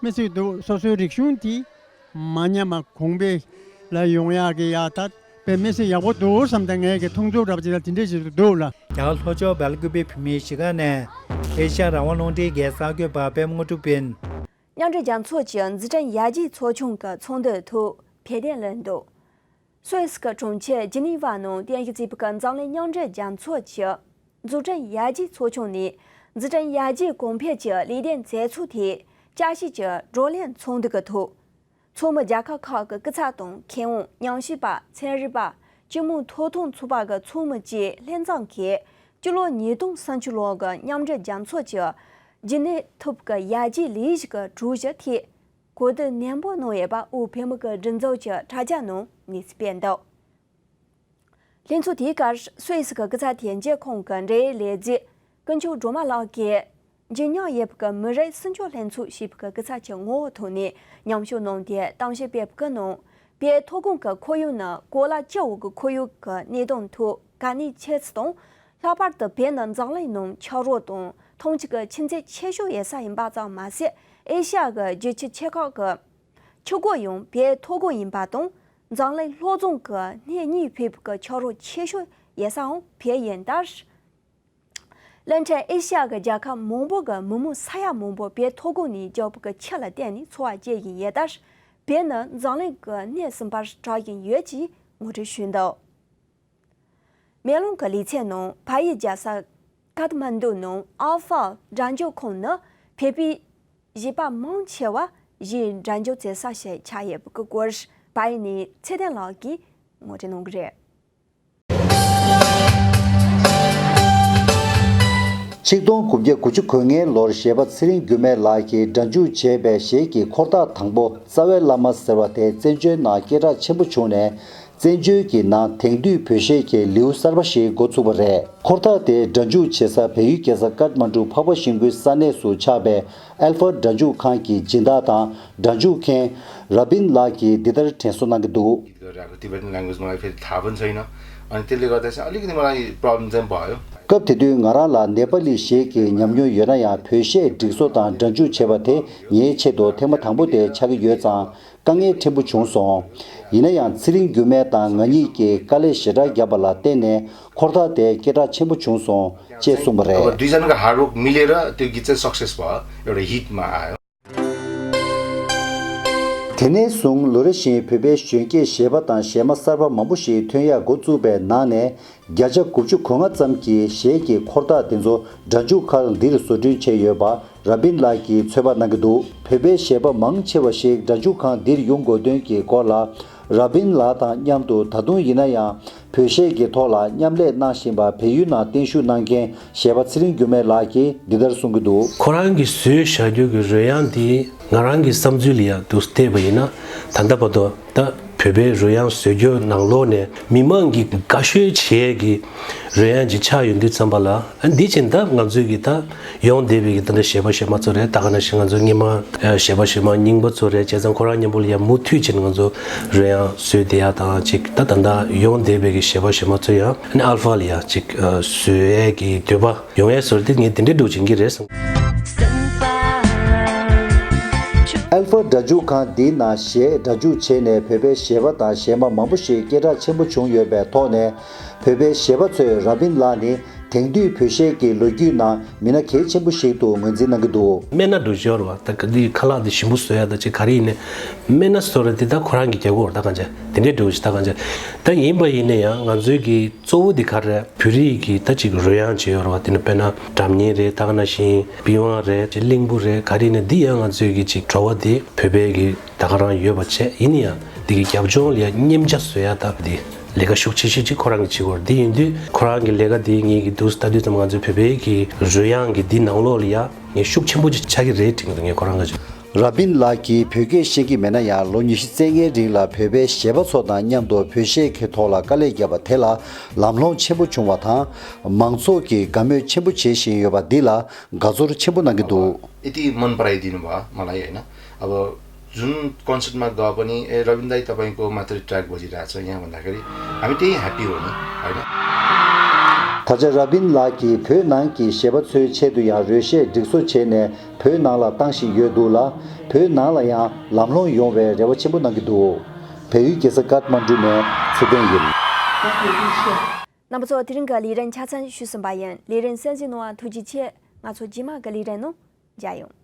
མི་སྲིད་འདུག་སོ་སོའི་རིག་གཞུང་དེ་མ་ཉམས་པ་གོང་འཕེལ་ལ་ཡོང་ཡག་གི་ཡ་ད་དཔེ་མི་སྲིད་ཡག་པོ་འདུག་བསམ། ད་ངས་ཀྱི་མཐོང་ཚུལ་འདྲ་པོ་ཅིག་ལ་དེ་འདྲས་ཞིག་འདུག་ལ། རྒྱ་གར་ལྷོ་ཕྱོགས་སྦེལ་ཀུ་པེ་བོད་མིའི་གཞིས་ཀ་ནས་ཨེ་ཤ་ཡ་རང་དབང་རླུང་འཕྲིན་གྱི་གསར་འགོད་པ་པད་མ་དངོས་གྲུབ་ཡིན། མཉམ་འབྲེལ་རྒྱལ་ཚོགས་ཀྱི་འཛུགས་སྐྲུན་ཡར་རྒྱས་ཚོགས་ཆུང་གི་ཚོགས་འདུ་ཐོག་འཕེལ་དོན་ལོན་འདུག་སུད་སི་གི་གྲོང་ཁྱེར་ཇི་ནི་ཝ་ནང་རྟེན་གཞི་བྱས་པའི་འཛམ་གླིང་མཉམ་འབྲེལ་རྒྱལ་ཚོགས་ཀྱི་འཛུགས་སྐྲུན་ཡར་རྒྱས་ཚོགས་ཆུང་ནས་འཛུགས་སྐྲུན་ཡར་རྒྱས་གོང་འཕེལ་གྱི་ལས་དོན་མཛད་ཚུལ་དེ་བསྐྱར་ཞིབ་ཀྱི་བགྲོ་གླེང་ཚོགས་འདུ་གི་ཐོག་ཚོགས་མི་རྒྱལ་ཁབ་ཁག་གི་སྐུ་ཚབ་དང་མཁས་དབང་། ཉམས་ཞིབ་པ། ཚན་རིག་པ། སྤྱི་དམངས་ཐོབ་ཐང་ཚོགས་པ་གི་ཚོགས་མི་བཅས་ལྷན་འཛོམས་ཀྱིས་སྤྱི་ལོ་ཉིས་སྟོང་སུམ་ཅུ་ལོ་གི་མཉམ་འབྲེལ་རྒྱལ་ཚོགས་ཀྱི་ཇི་ནི་ཐུབ་ཀྱི་ཡར་རྒྱས་ལས་གཞི་གི་གྲོས་གཞི་ཐད། གོ་བསྡུར་ནན་པོ་གནང་ཡོད་པ་དབུས་བོད་མི་གི་སྒྲིག་འཛུགས་ཀྱི་དྲ་རྒྱ་ནང་གནས་ཚུལ་སྤེལ་འདུག་ལྷན་ཚོགས་དེའི་སྐབས་སུད་སི་གི་སྐུ་ཚབ་དོན་གཅོད་ཁང་གི་འབྲེལ་ཡོད་ལས་འཛིན་ཀུན་མཆོག་སྒྲོལ་མ་ལགས་ཀྱིས། འཇིགས་ཉེན་ཡོད་པའི་གི་མི་རིགས་སྲིད་སྐྱོང་ལྷན་ཚོགས་ཞེས་པའི་གི་སྐུ་ཚབ་ཀྱི་ངོ་བོ་ཐོག་ནས་མཉམ་ཞུགས་གནང་སྟེ་གཏམ་བཤད་སྤེལ་བའི་གི་ནང་ བོད་མཐོ་སྒང་གི་ཁོར་ཡུག་ནི་གོ་ལ་སྤྱི་བོ་གི་ཁོར་ཡུག་གི་གནད་དོན་ཐོག་དཀའ་གནད་ཆེ་ཚུལ་དང་། ལྷག་པར་དུ་བོད་ནི་འཛམ་གླིང་ནང་ཆགས་རོགས་དང་ཐང་ཅིག་གི་ཆུ་མཛོད་ཆེ་ཤོས་ཡོད་ས་ཡིན་པ་ཙམ་མ་ཟད། ཨེ་ཤ་ཡ་གི་རྒྱུད་ཆུ་ཆེ་ཁག་གི་ཆུ་མགོ་ཡང་བོད་མཐོ་སྒང་ཡིན་པ་དང་། འཛམ་གླིང་ལྷོ་རྫོང་གི་སྣེ་གཉིས་ཕེབས་ཀྱི་ཆགས་རོགས་ཆེ་ཤོས་ཡོད་སའང་བོད་ཡིན་ལྟར། གླིང་ཕྲན་ཨེ་ཤ་ཡ་གི་རྒྱལ་ཁབ་མང་པོ་གི་མི་མང་ས་ཡ་མང་པོ་བོད་མཐོ་སྒང་ནས་རྒྱབ་ཀྱི་ཆུ་ལ་བརྟེན་ནས་འཚོ་བ་སྐྱེལ་བཞིན་ཡོད་ལྟར། བོད་ནི་འཛམ་གླིང་གི་སྣེ་གསུམ་པར་གྲགས་བཞིན་ཡོད་ཅེས་ངོ་སྤྲོད་ཞུས་འདུག་མེ་ལོང་གི་ལེ་ཚན་ནང་ཕ་ཡུལ་རྒྱལ་ས་ཀཏ་མན་ཌུ་ནང་ཨལ་ཧྥ་སྒྲ་འཇུག་ཁང་ནི་བོད་པའི་གཞས་པ་མང་ཆེ་བ་གཞས་སྒྲ་འཇུག་བྱེད་ས་ཞིག་ཆགས་ཡོད་པའི་སྐོར་ཕ་ཡུལ་ནས་ཚེ་བརྟན་ལགས་ཀྱིས་ངོ་སྤྲོད་གནང་གི་རེད། ཆིག་སྟོང་དགུ་བརྒྱ་དགུ་བཅུ་གོ་ལྔའི་ལོར་གཞས་པ་ཚེ་རིང་འགྱུར་མེད་ལགས་ཀྱིས་སྒྲ་འཇུག་བྱས་པའི་གཞས་ཀྱི་འཁོར་ཐག་དང་པོ་རྩ་བའི་བླ་མ་ཟེར་བ་དེ་བཙན་བྱོལ་ནང་སྐད་གྲགས་ཆེན་པོ་བྱུང་ནས། བཙན་བྱོལ་གྱི་ནང་དེང་དུས་བོད་གཞས་ཀྱི་ལེའུ་གསར་པ་ཞིག་འགོ་ཚུགས་པ་རེད། འཁོར་ཐག་དེ་སྒྲ་འཇུག་བྱེད་ས་བལ་ཡུལ་རྒྱལ་ས་ཀཏ་མན་ཌུ་འཕགས་པ་ཤིང་ཀུན་ས་གནས་སུ་ཆགས་པའི་ཨལ་ཧྥ་སྒྲ་འཇུག་ཁང་གི་སྦྱིན་བདག་དང་སྒྲ་འཇུག་མཁན་ར་བིན་ལགས་ཀྱིས་འདི་ལྟར་དྲན་གསོ་གནང་གི་འདུག། Tibetan language मलाई फेरि थाहा पनि छैन। अनि त्यसले गर्दा चाहिँ अलिकति मलाई प्रब्लम चाहिँ भयो। སྐབས་དེ་དུས་ང་རང་ལ་ནེ་པ་ལི་གཞས་ཀྱི་ཉམས་མྱོང་ཡོད་ན་ཡང་བོད་གཞས་སྒྲིག་བཟོ་དང་སྒྲ་འཇུག་བྱེད་པ་དེ་ངའི་ཆེད་དུ་ཐེངས་མ་དང་པོ་དེ་ཆགས་ཀྱི་ཡོད་ཙང་། དཀའ་ངལ་ཕྲན་བུ་བྱུང་སོང་། ཡིན་ན་ཡང་ཚེ་རིང་འགྱུར་མེད་དང་ང་གཉིས་ཀྱིས་དཀའ་ལས་ཞེ་དྲག་བརྒྱབ་པ་ལ་བརྟེན་ནས་འཁོར་ཐག་དེ་སྐད་གྲགས་ཆེན་པོ་བྱུང་སོང་ཅེས་གསུངས་པ་རེད། अब दुईजनाको हार्डवर्क मिलेर त्यो गीत चाहिँ सक्सेस भयो, एउटा हिटमा आयो। དེ་ནས་བཟུང་ལོ་རེ་བཞིན་བོད་པའི་གཞོན་སྐྱེས་གཞས་པ་དང་གཞས་མ་གསར་པ་མང་པོ་ཞིག་ཐོན་ཡག་འགོ་བཙུགས་པའི་ནང་ནས། བརྒྱ་ཆ་དགུ་བཅུ་གོ་ལྔ་ཙམ་གྱིས་གཞས་ཀྱི་འཁོར་ཐག་དེ་ཚོ་སྒྲ་འཇུག་ཁང་འདིར་བཟོ་སྐྲུན་བྱས་ཡོད་པ་ར་བིན་ལགས་ཀྱིས་ཚོད་དཔག་གནང་གི་འདུག། བོད་པའི་གཞས་པ་མང་ཆེ་བ་ཞིག་སྒྲ་འཇུག་ཁང་འདིར་ཡོང་དགོས་དོན་གྱི་སྐོར་ལ། ར་བིན་ལགས་དང་མཉམ་དུ་ད་དུང་ཡིན་ན་ཡང་བོད་གཞས་ཀྱི་ཐོག་ལ་མཉམ་ལས་གནང་བཞིན་པ་བལ་ཡུལ་ནང་བརྟན་བཞུགས་གནང་མཁན་གཞས་པ་ཚེ་རིང་འགྱུར་མེད་ལགས་ཀྱིས་འདི་ལྟར་གསུང་གི་འདུག། ཁོ་རང་གིས་བཟོས་བཞག་རྒྱུ་གི་རོལ་དབྱངས་འདི་ང་རང་གི་བསམ་ཚུལ་ལ་ཡང་འདུག་བལྟས་པ་ཡིན་ན། ད་ལྟ་བར་དུ་ད་བོད་པའི་རོལ་དབྱངས་བཟོ་རྒྱུ་ནང་ལོགས་ནས་མི་མང་གི་དགའ་ཤོས་བྱེད་ཀྱི་རོལ་དབྱངས་ཅིག་ཆགས་ཡོང་དུས་ཙམ་པ་ལ། ཨ། འདི་བཞིན་ད་ང་ཚོའི་གི་ད་ཡོང་བསྡད་པའི་གི་ད་ལྟ་གཞས་པ་གཞས་མ་ཚོ་རེད། ད་ག་ནང་བཞིན་ང་ཚོ་སྔོན་མ་གཞས་པ་གཞས་མ་རྙིང་པ་ཚོ་རེད། བྱས་ཙང་ཁོ་རང་མཉམ་པོ་ལ་ཡང་མུ་མཐུད་བྱས་ནས་ང་ཚོ་རོལ་དབྱངས་བཟོས་བསྡད་ཡག་དང་ཅིག་ད་ད་ལྟ་ཡོང་བསྡད་པའི་གི་གཞས་པ་གཞས་མ་ཚོ་ཡང་ཨ་ནི་ཨལ་ཕ་ལ་ཡང་ཅིག་བཟོ་ཡས་ཀྱི་འདོད་པ་ཡོང་ཡས་བཟོ་འདི་ངས་དེ་འདྲའི་འདྲ་བྱེད་ཀྱི་རེད་བསམ། ཨལ་ཕ་སྒྲ་འཇུག་ཁང་འདིའི་ནང་གཞས་སྒྲ་འཇུག་བྱས་ནས་བོད་པའི་གཞས་པ་དང་གཞས་མ་མང་པོ་ཞིག་སྐད་གྲགས་ཆེན་པོ་བྱུང་ཡོད་པའི་ཐོག་ནས། བོད་པའི་གཞས་པ་ཚོས་ར་བིན་ལགས་ནི་དེང་དུས་བོད་གཞས་ཀྱི་ལོ་རྒྱུས་ནང་མི་སྣ་གལ་ཆེན་པོ་ཞིག་ཏུ་ངོས་འཛིན་གནང་གི་འདུག། སྨན་སྣ་འགྲོ་ཞོར་བ་ད་ག་འདི་ཁ་ལག་འདི་ཞིམ་པོ་བཟོ་ཡ་ད་ཅིག་ག་རེ་ཡིན་ནའི་སྨན་སྣ་བཟོ་ར་འདི་ད་ཁོ་རང་གི་རྒྱལ་སྒོ་ར་ད་གང་བྱས་དེ་འདྲའི་འགྲོ་ཞིག་ད་གང་བྱས་ད་ཡིན་པ་ཡིན་ན་ཡང་ང་ཚོའི་གི་གཙོ་བོ་འདི་ག་རེ་བོད་རིགས་ཀྱི་ད་ཅིག་རོལ་དབྱངས་བྱས་ཡོད་ར་བ། དེ་ནི་དཔེར་ན་སྒྲ་སྙན་རེད། ད་ག་ནང་བཞིན་པི་ཝང་རེད། ཅིག་གླིང་བུ་རེད། ག་རེ་ཡིན་ནའི་འདི་ཡང་ང་ཚོའི་གི་ཅིག་བྲོ་བ་འདི་བོད་པའི་གི་ད་ག་རང་ཡོད་པ་བྱས། ཡིན་ན་ཡང་འདི་གི་རྒྱབ་ལྗོངས་ལ་ཡང་མཉེན་ཆ་བཟོ་ཡ་ད་འདི་ལས་ཀ་ཤུགས་ཆེ་ཤོས་ཅིག་ཁོ་རང་གིས་བྱེད་ཀྱི་ཡོད་རེད། འདི་ཡིན་དུས་ཁོ་རང་གི་ལས་ཀ་འདི་ངེད་ཀྱི་འདུག་ལྟ་དུས་ཙམ་ང་ཚོའི་བོད་པའི་གི་རོལ་དབྱངས་ཀྱི་འདི་ནང་ལོགས་ལ་ཡང་ངས་ཤུགས་ཆེན་པོ་ཅིག་ཆགས་ཀྱི་རེད་དྲན་གྱི་འདུག། ངས་ཁོ་རང་ག་ཅིག། ར་བིན་ལགས་ཀྱིས་བོད་སྐད་ཤེས་ཀྱི་མེད་ན་ཡང་ལོ་ཉི་ཤུ་རྩ་ལྔའི་རིང་ལ་བོད་པའི་གཞས་པ་ཚོ་དང་མཉམ་དུ་བོད་གཞས་ཀྱི་ཐོག་ལ་དཀའ་ལས་བརྒྱབ་པ་དེ་ལ་ལམ་ལྷོང་ཆེན་པོ་བྱུང་བ་དང་། མང་ཚོགས་ཀྱིས་དགའ་མོས་ཆེན་པོ་བྱེད་བཞིན་ཡོད་པ་འདི་ལ་དགའ་ཚོར་ཆེན་པོ་གནང་གི་འདུག། यति मन पराइदिनु भयो मलाई, होइन। अब जुन कन्सर्टमा गए पनि, "ए, रविन दाई, तपाईँको मात्रै ट्र्याक बजिरहेछ यहाँ," भन्दाखेरि हामी त्यही ह्याप्पी हो नि, होइन। ད་ཆ་ར་བིན་ལགས་ཀྱིས་བོད་ནང་གི་གཞས་པ་ཚོའི་ཆེད་དུ་ཡང་རོལ་གཞས་སྒྲིག་བཟོ་བྱས་ནས་བོད་ནང་ལ་བཏང་བཞིན་ཡོད་འདུག་ལ། བོད་ནང་ལ་ཡང་ལམ་ལྷོང་ཡོང་བའི་རེ་བ་ཆེན་པོ་གནང་གི་འདུག། བལ་ཡུལ་རྒྱལ་ས་ཀཏ་མན་ཌུ་ནས་ཚེ་བརྟན་ཡིན། རྣམ་པ་ཚོ། དེ་རིང་གི་ལས་རིམ་ཆ་ཚང་ཞུས་ཟིན་པ་ཡིན། ལས་རིམ་གསན་གཟིགས་གནང་བར་ཐུགས་རྗེ་ཆེ། ང་ཚོ་རྗེས་མ་གི་ལས་རིམ་ནང་མཇལ་ཡོང་།